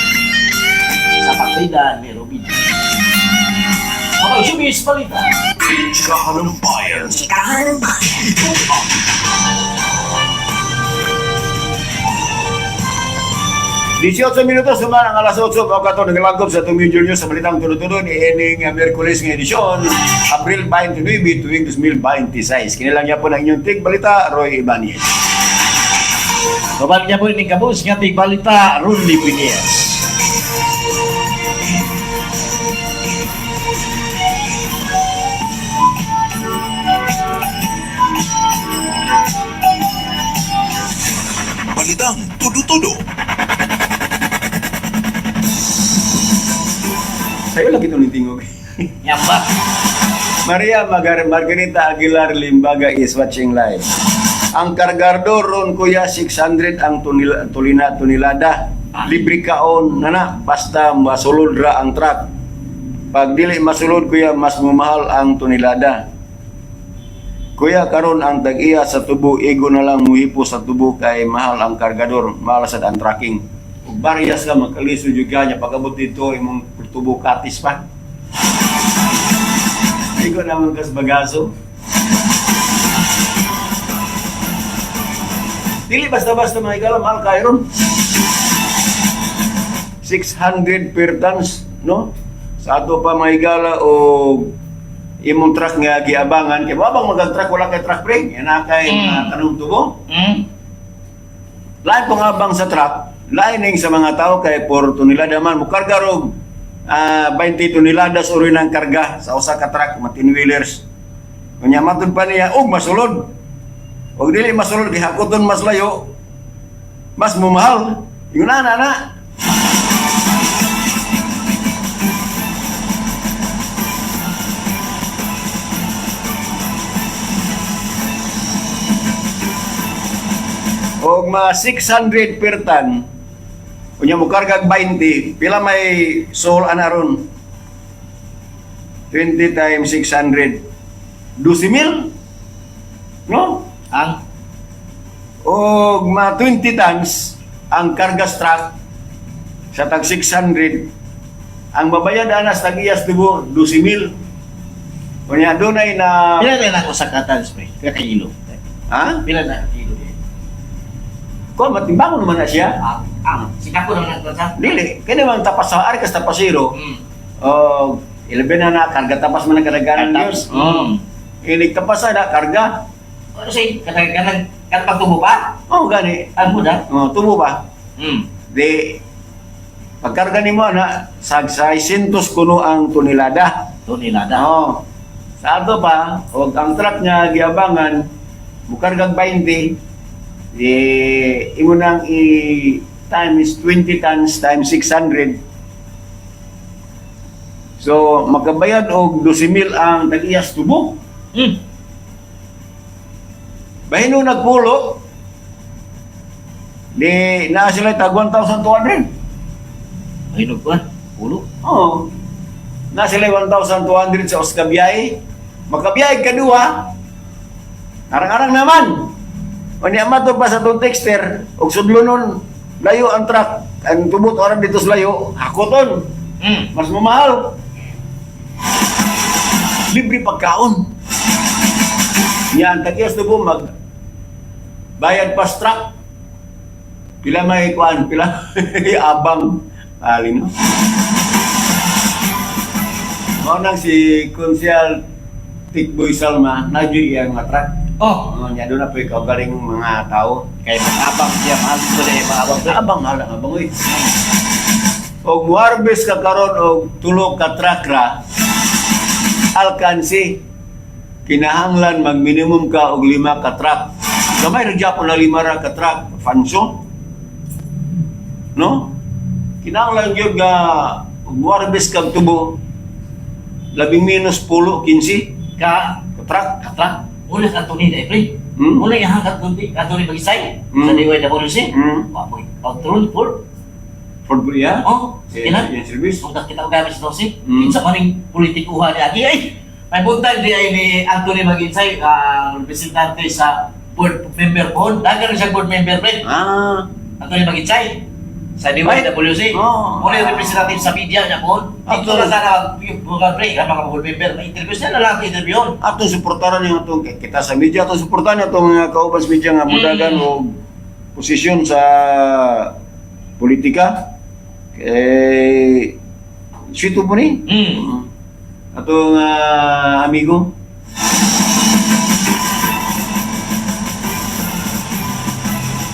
sa partida ni Rubin. Mga showbiz balita. Chikahan ng Bayan. Chikahan ng Bayan. Ito ang 18 minuto suman ang alas 8 o kato nagalangkob sa itong major news sa Balitang Tulo-Tulo ni ining Miyerkules nga edisyon, Abril 29, tuwing 2026. Kinilang niya po ng inyong tig balita, Roy Ibanez. Babalik niya po ining kabus nga tig balita Runli Pinias. Balitang Tudo-Tudo. Sa'yo lang ito tingog. Yamba. Maria Margarita Aguilar Limbaga is watching live. Ang kargado ron kuya 600 ang tulina tunilada. Libre kaon nana basta masulod ra ang truck. Pag dili masulod kuya, mas mumahal ang tunilada. Kuya, karon ang tag-iya sa tubo igo na lang muhipo sa tubo kay mahal ang kargador, mahal sad ang tracking. Ug baryas ka magkalisod jud ka niya pag-abot dito imong tubo katis pa. Igo naman kas bagaso. Dili basta-basta mga igala, mahal kayo ron. 600 per tons, no? Sa ato pa mga igala o imong truck nga giabangan kay mabang mag truck, wala kay truck pre yan na kay mga kanong tubo. Lain pong abang sa truck, lain ning sa mga tao kay por tonelada man mukarga rog 20 toneladas uri ng karga sa usa ka truck, mga 10 wheelers. Unya matud pa niya og masulod. Og dili masulod, gihakoton mas layo, mas mumahal. Yun na na na. Og ma 600 per ton, unya mo kargag 20, pila may sol ana ron? 20 times 600, 12,000, no? Ang Og ma 20 tons ang kargas truck sa tag 600, ang babayad ana sa tag-iyas tubo 12,000. Unya dunay na Pila na lang usa ka tons pre? Pila ka kilo? Ha? Pila na kilo? Ko matimbangon man na siya. Ah, sika ko naman ang sa. Dili, kini man tapas sa ari kas tapasero. Og 11 na na karga tapas man ang kadaganan Tapas. yun. Inig tapas na karga. Ano say kadaganan kan pagtubo pa? Oh, gani. Ang muda. Oh, tubo pa. Di pagkarga nimo ana sag 600 kuno ang tonelada. Tonelada. Oo. Sa ato pa, og ang truck nga giabangan mukargag 20, di imo nang i times 20 tons times 600. So makabayad og 12,000 ang tag-iyas tubo. Bahin nagpulo, di naa sila tag 1,200. Ay nagkuan, pulo. Oo. Na sila 1,200 sa usa ka biyahe. Makabiyahe ka duha. Arang-arang naman. Unya mato pa sa itong texter, og sudlonon, layo ang truck, ang tubot orang dito sa layo, hakoton. Mas mamahal. Libre pagkaon. Yan, tag-iyas tubo mag bayad pa sa truck. Pila may kuan, pila abang alin no? Mao nang si Konsyal Tikboy Salma, nagyoy iyang mga truck. Oh, oh niya doon na po ikaw galing mga tao. Kay abang siya mahal ko na maabang. Abang mahal ang abang oy. Og muharbis ka karon og tulo ka truck ra, alkansi kinahanglan mag minimum ka og 5 ka truck. Gamay ra gyapon na 5 ra ka truck, fanso. No? Kinahanglan gyud nga og muharbis kag tubo labing minus 10, 15 ka ka truck. Ka truck. Uli ka tuni na pre. Uli ang ka tuni, ka tuni magisay. Sa DYWC. Wa Control for For ya? Oh, sige na. Yung service. Kung kita og gamit sa dosi, kinsa man ning politikuha ni agi ay. May buntag di ay ni Anthony Maginsay ang representante sa board member po. Dagan siya board member pre. Antonio Magitsay sa DYWC. Oh. Muna yung representative sa media niya po. Dito na sana yung mga pre, ang mga board member. May interview siya na lang interview yun. Atong suportaran yung atong kita sa media, atong suportaran atong mga kauban sa media nga mudagan og posisyon sa politika. Kay sweet po ni. Atong amigo.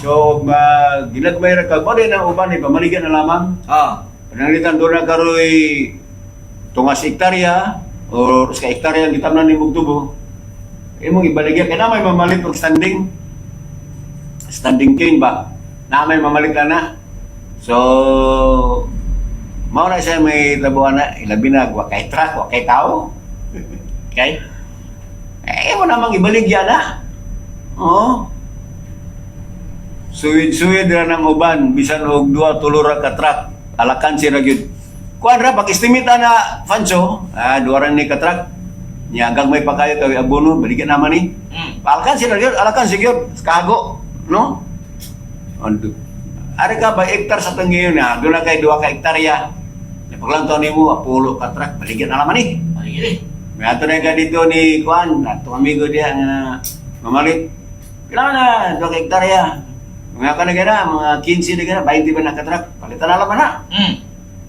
So, ginagmay ra ka, mo din ang uban, ipamaligyan na lamang. Pananglitan doon na karoy tungas hektarya or sa hektarya ang gitamnan ni tubo. Imong ibaligya kay na may mamalit og standing. Standing cane ba? Na may mamalit na na. So, mao na siya may tabuan na ilabi na wa kay truck, wa kay tao. Okay? Eh, mo namang ibaligya na. Oo. Suwid-suwid ra ng uban bisan og duha tulo ra ka truck, alakan si ra gyud. Kuan ra pag estimate na Fancho, duha ra ni ka truck. Nya gagmay pa kayo kay abono, baligya naman ni. Alakan si ra gyud, alakan si gyud, kago, no? Ando. Ari ka ba hektar sa tanggiyon na, doon na kay duha ka hektarya. Paglantaw nimo apulo ka truck, baligya na naman ni. Baligya ni. May ato na ka dito ni Kuan, atong amigo diha nga mamalit. Pila na, duha ka hektarya. Mga ka na gana, mga 15 na gana, 20 ba na ka truck? Palitan na laman na.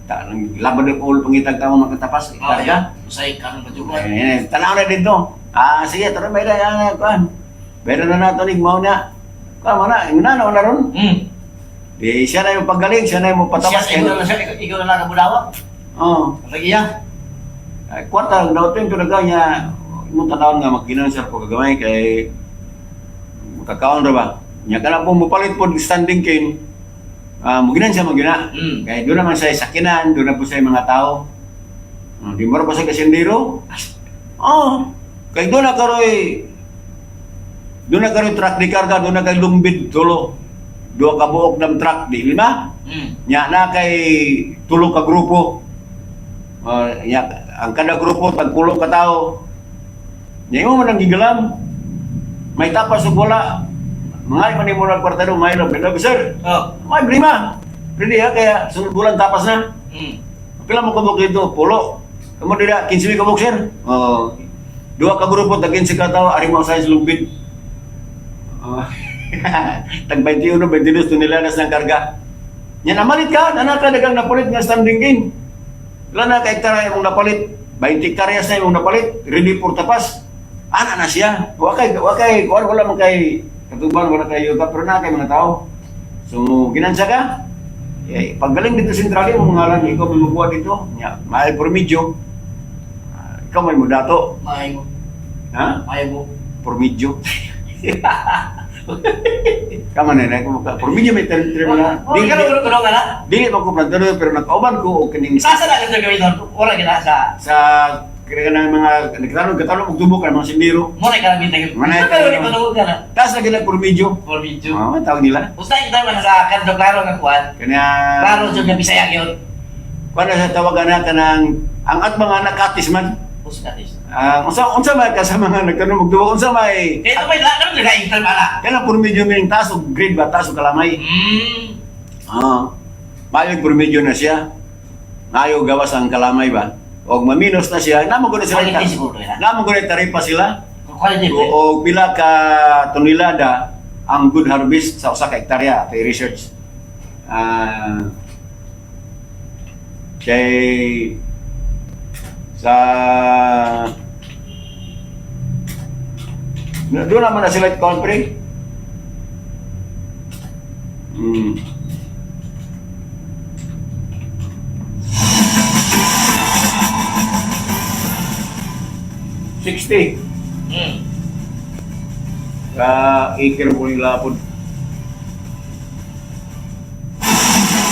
Ta, nang laban na ulo pangitag tamo makatapas, hektarya. Usay ka ng majugan. Eh, tanaw na dito. Sige, tara may na Kuan. Bayra na nato ni mao na. Kuan mo na, ingna na na ron. Di siya na yung paggaling, siya na yung patapas. Siya, ikaw na siya, ikaw na lang ang budawa. Oo. Lagi iya. Ay, kwarta ang dautin ko na niya imong tanawon nga magginan sir ko kagamay kay makakaon ra ba nya kana po mopalit po standing cane, muginan siya magina kay doon naman sa sakinan doon na po sa mga tao. Di mo ra pa sa kasindero, oh, kay doon na karoy truck di karga, doon na kay lumbid tulo duha ka buok ng truck di lima. Nya na kay tulo ka grupo. Nya, ang kada grupo tagpulo ka tao. Nya imo man ang gigalam. May tapas ug wala. Mga man nimo nagkwarta do may love sir. Oh. May prima. Pwede ha kaya sunod bulan tapas na. Pila mo kabuk dito? Pulo. Kamo dira 15 kabuk sir. Oh. Duha ka grupo tag 15 ka tao ari mo sa lumbid. Oh. Tag 21, 22 toneladas ng karga. Nya namalit ka, nana ka dagang napalit nga standing gain. Wala na ka hektara imong napalit. 20 hektaryas na imong napalit, ready for tapas. Ana na siya. Wa kay kuan wala man kay katuban, wala kay yuta pero na kay mga tao. So ginansya ka. Eh, paggaling dito sentrali mo mga ngalan ikaw may mukuha dito. Nya, maay promedyo. Ikaw may mudato. Maay mo. Ha? Maay mo. Promedyo. Kama na na ko promedyo may term na. Oh, ikaw kuno kuno ka na. Dili man ko plantero pero nakauban ko og kining Sasa na lang gawin doon. Ora gina sa sa kaya ng mga nagtanong katanong og tubo ka mga sindero. mo na ka bintang. Manay Pero ni kuno ka na. Taas na gina promedyo. Promedyo. Oh, tawag nila. Usa kita man sa kanto klaro nga kuan. Kanya Klaro jud nga Bisaya gyud. Kuan na sa tawagan na kanang ang at mga nakatis man. Uskatis. Ang unsa unsa may ka sa mga nagtanong og tubo unsa may Kaya ito may lahat naman nag ala. Kanang promedyo meaning taas og grade ba taas og kalamay. Mayo promedyo na siya. Mayo gawas ang kalamay ba. Og maminos na siya, namo gud sila. Quality siguro nila. Namo gud taripa sila. Quality. O, o pila ka tonelada ang good harvest sa usa ka hektarya kay research. Kay sa doon naman na sila compre. 60. Ka acre mo yung lapod.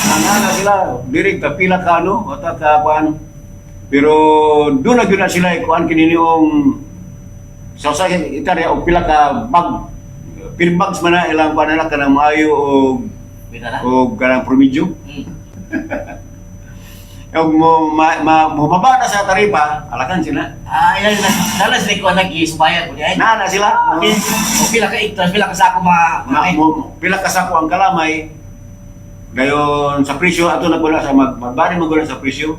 Nangana sila, direct ka pila ka ano, ata ka kuan. Pero doon na gyud na sila ikuan kini niong sa usa ka hektarya og pila ka bag. Pil bags man na ilang kuan na kanang maayo og og kanang promedyo. Yung mo ma, ma, bumaba na sa taripa, alakan sila. Ah, ilan na dala sila ko nag-isubayan ko diay. Naa na sila. Okay. O pila ka hectares, pila ka sako mga Ma, mo, pila ka sako ang kalamay. Dayon sa presyo ato na sa mag magbari man gud sa presyo.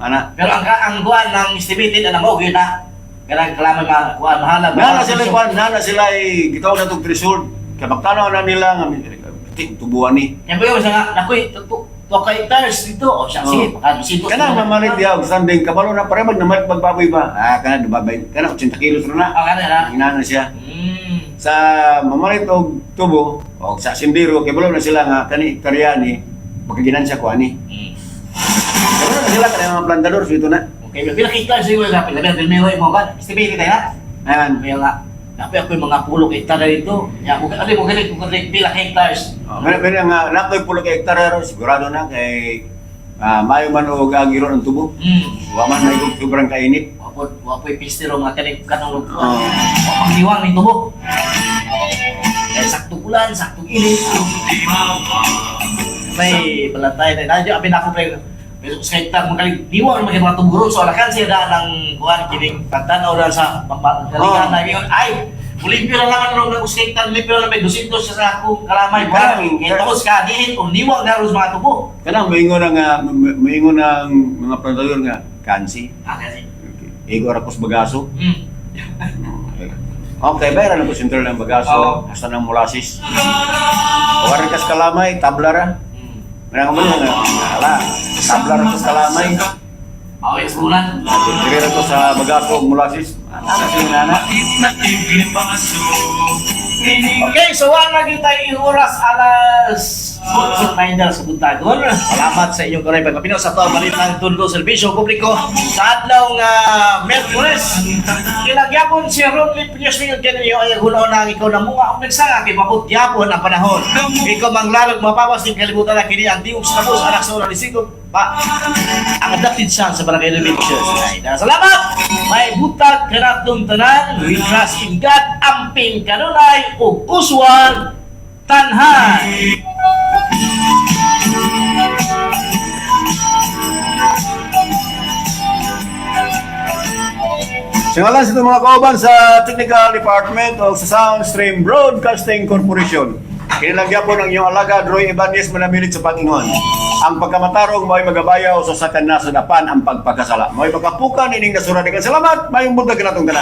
Ana. Pero ang kuan ng estimated ana mo gyud na kanang kalamay ma kuan mahala. Naa na sila kuan, naa na sila ay gitawag na tong threshold. Kay magtanaw na nila nga tubuan ni. Yan ba yun, siya nga, nakoy, to ka hectares dito. O siya, sige, baka 200. Kanang mamalit diha og standing kabalo na pare mag namalit magbaboy ba? Ah, kana babay. Kana 80 kilos ra na. Ah, kana na. Inana siya. Sa mamalit og tubo og sa sindiro kay balo na sila nga kani hektarya ni makaginansya ko ani. Kabalo na sila kanang mga plantador so ito na. Okay, pila ka hectares siguro na pila pila pila mo ba? Estimated tayo na. Ayan. Kaya nga, napi ako yung mga pulo ka hectare dito. Ya, kung ano mo galit kung pila ka hectares. Oh, meron meron nga nakoy pulo ka hektarya ron, sigurado na kay maayo man og agiro ng tubo. Wa man may sobrang kainit. Wa po pistero mga kaning kanong Oh. wa panghiwang ni tubo. Eh, sakto ulan, sakto init. May balatay na nadyo abi na ako pre. Pero sa hektar mga kaling diwang mga mga tubo so alakan siya da ng kuan kining pagtan-aw ra sa pagpagalingan na ingon ay Limpyo na lang ang ng usa hektar, limpyo na lang may 200 sa akong kalamay. Kanang- Kaya tapos ka diin kung niwang na ros mga tubo. Kanang moingon ng mga plantador nga kansi. Ah, kasi. Igo ra kos bagaso. Okay, bayaran na ko sentral ng bagaso, hasta ng molasses. Waran kas kalamay, tabla ra. Meron ka ba nga? Ala, tabla ra kas kalamay. Oh, yes, bulan. Dire ra ko sa bagaso ug molasses. Ana sila nana. Okay, so wala lagi tayo oras alas 8:09 sa buntagon. Salamat sa inyong kanay pagpapino sa tuwa balitang tundo serbisyo publiko sa adlaw nga Merkules. Kilagyapon si Ronly Piñas Miguel Kenyo ay hunaw na ang ikaw na munga og nagsanga kay mabot gyapon ang panahon. Ikaw manglalog mapawas ning kalibutan na kini ang tiog sa kabus anak sa unang distrito pa ang adopted son sa Barangay Remedios. Ay, salamat! May butag kanatong tanan, we trust in God, amping kanunay ug uswag tanhan. Singalan sa itong mga kauban sa Technical Department of sa Soundstream Broadcasting Corporation. Kinilang gyapon ang iyong alagad, Roy Ibanez, manamilit sa Panginoon. Ang pagkamatarong mao'y magabayaw sa sakan nasa dapan ang pagpagkasala. Mao'y makapukan ining nasura. Salamat, mayong buntag kanatong tanan.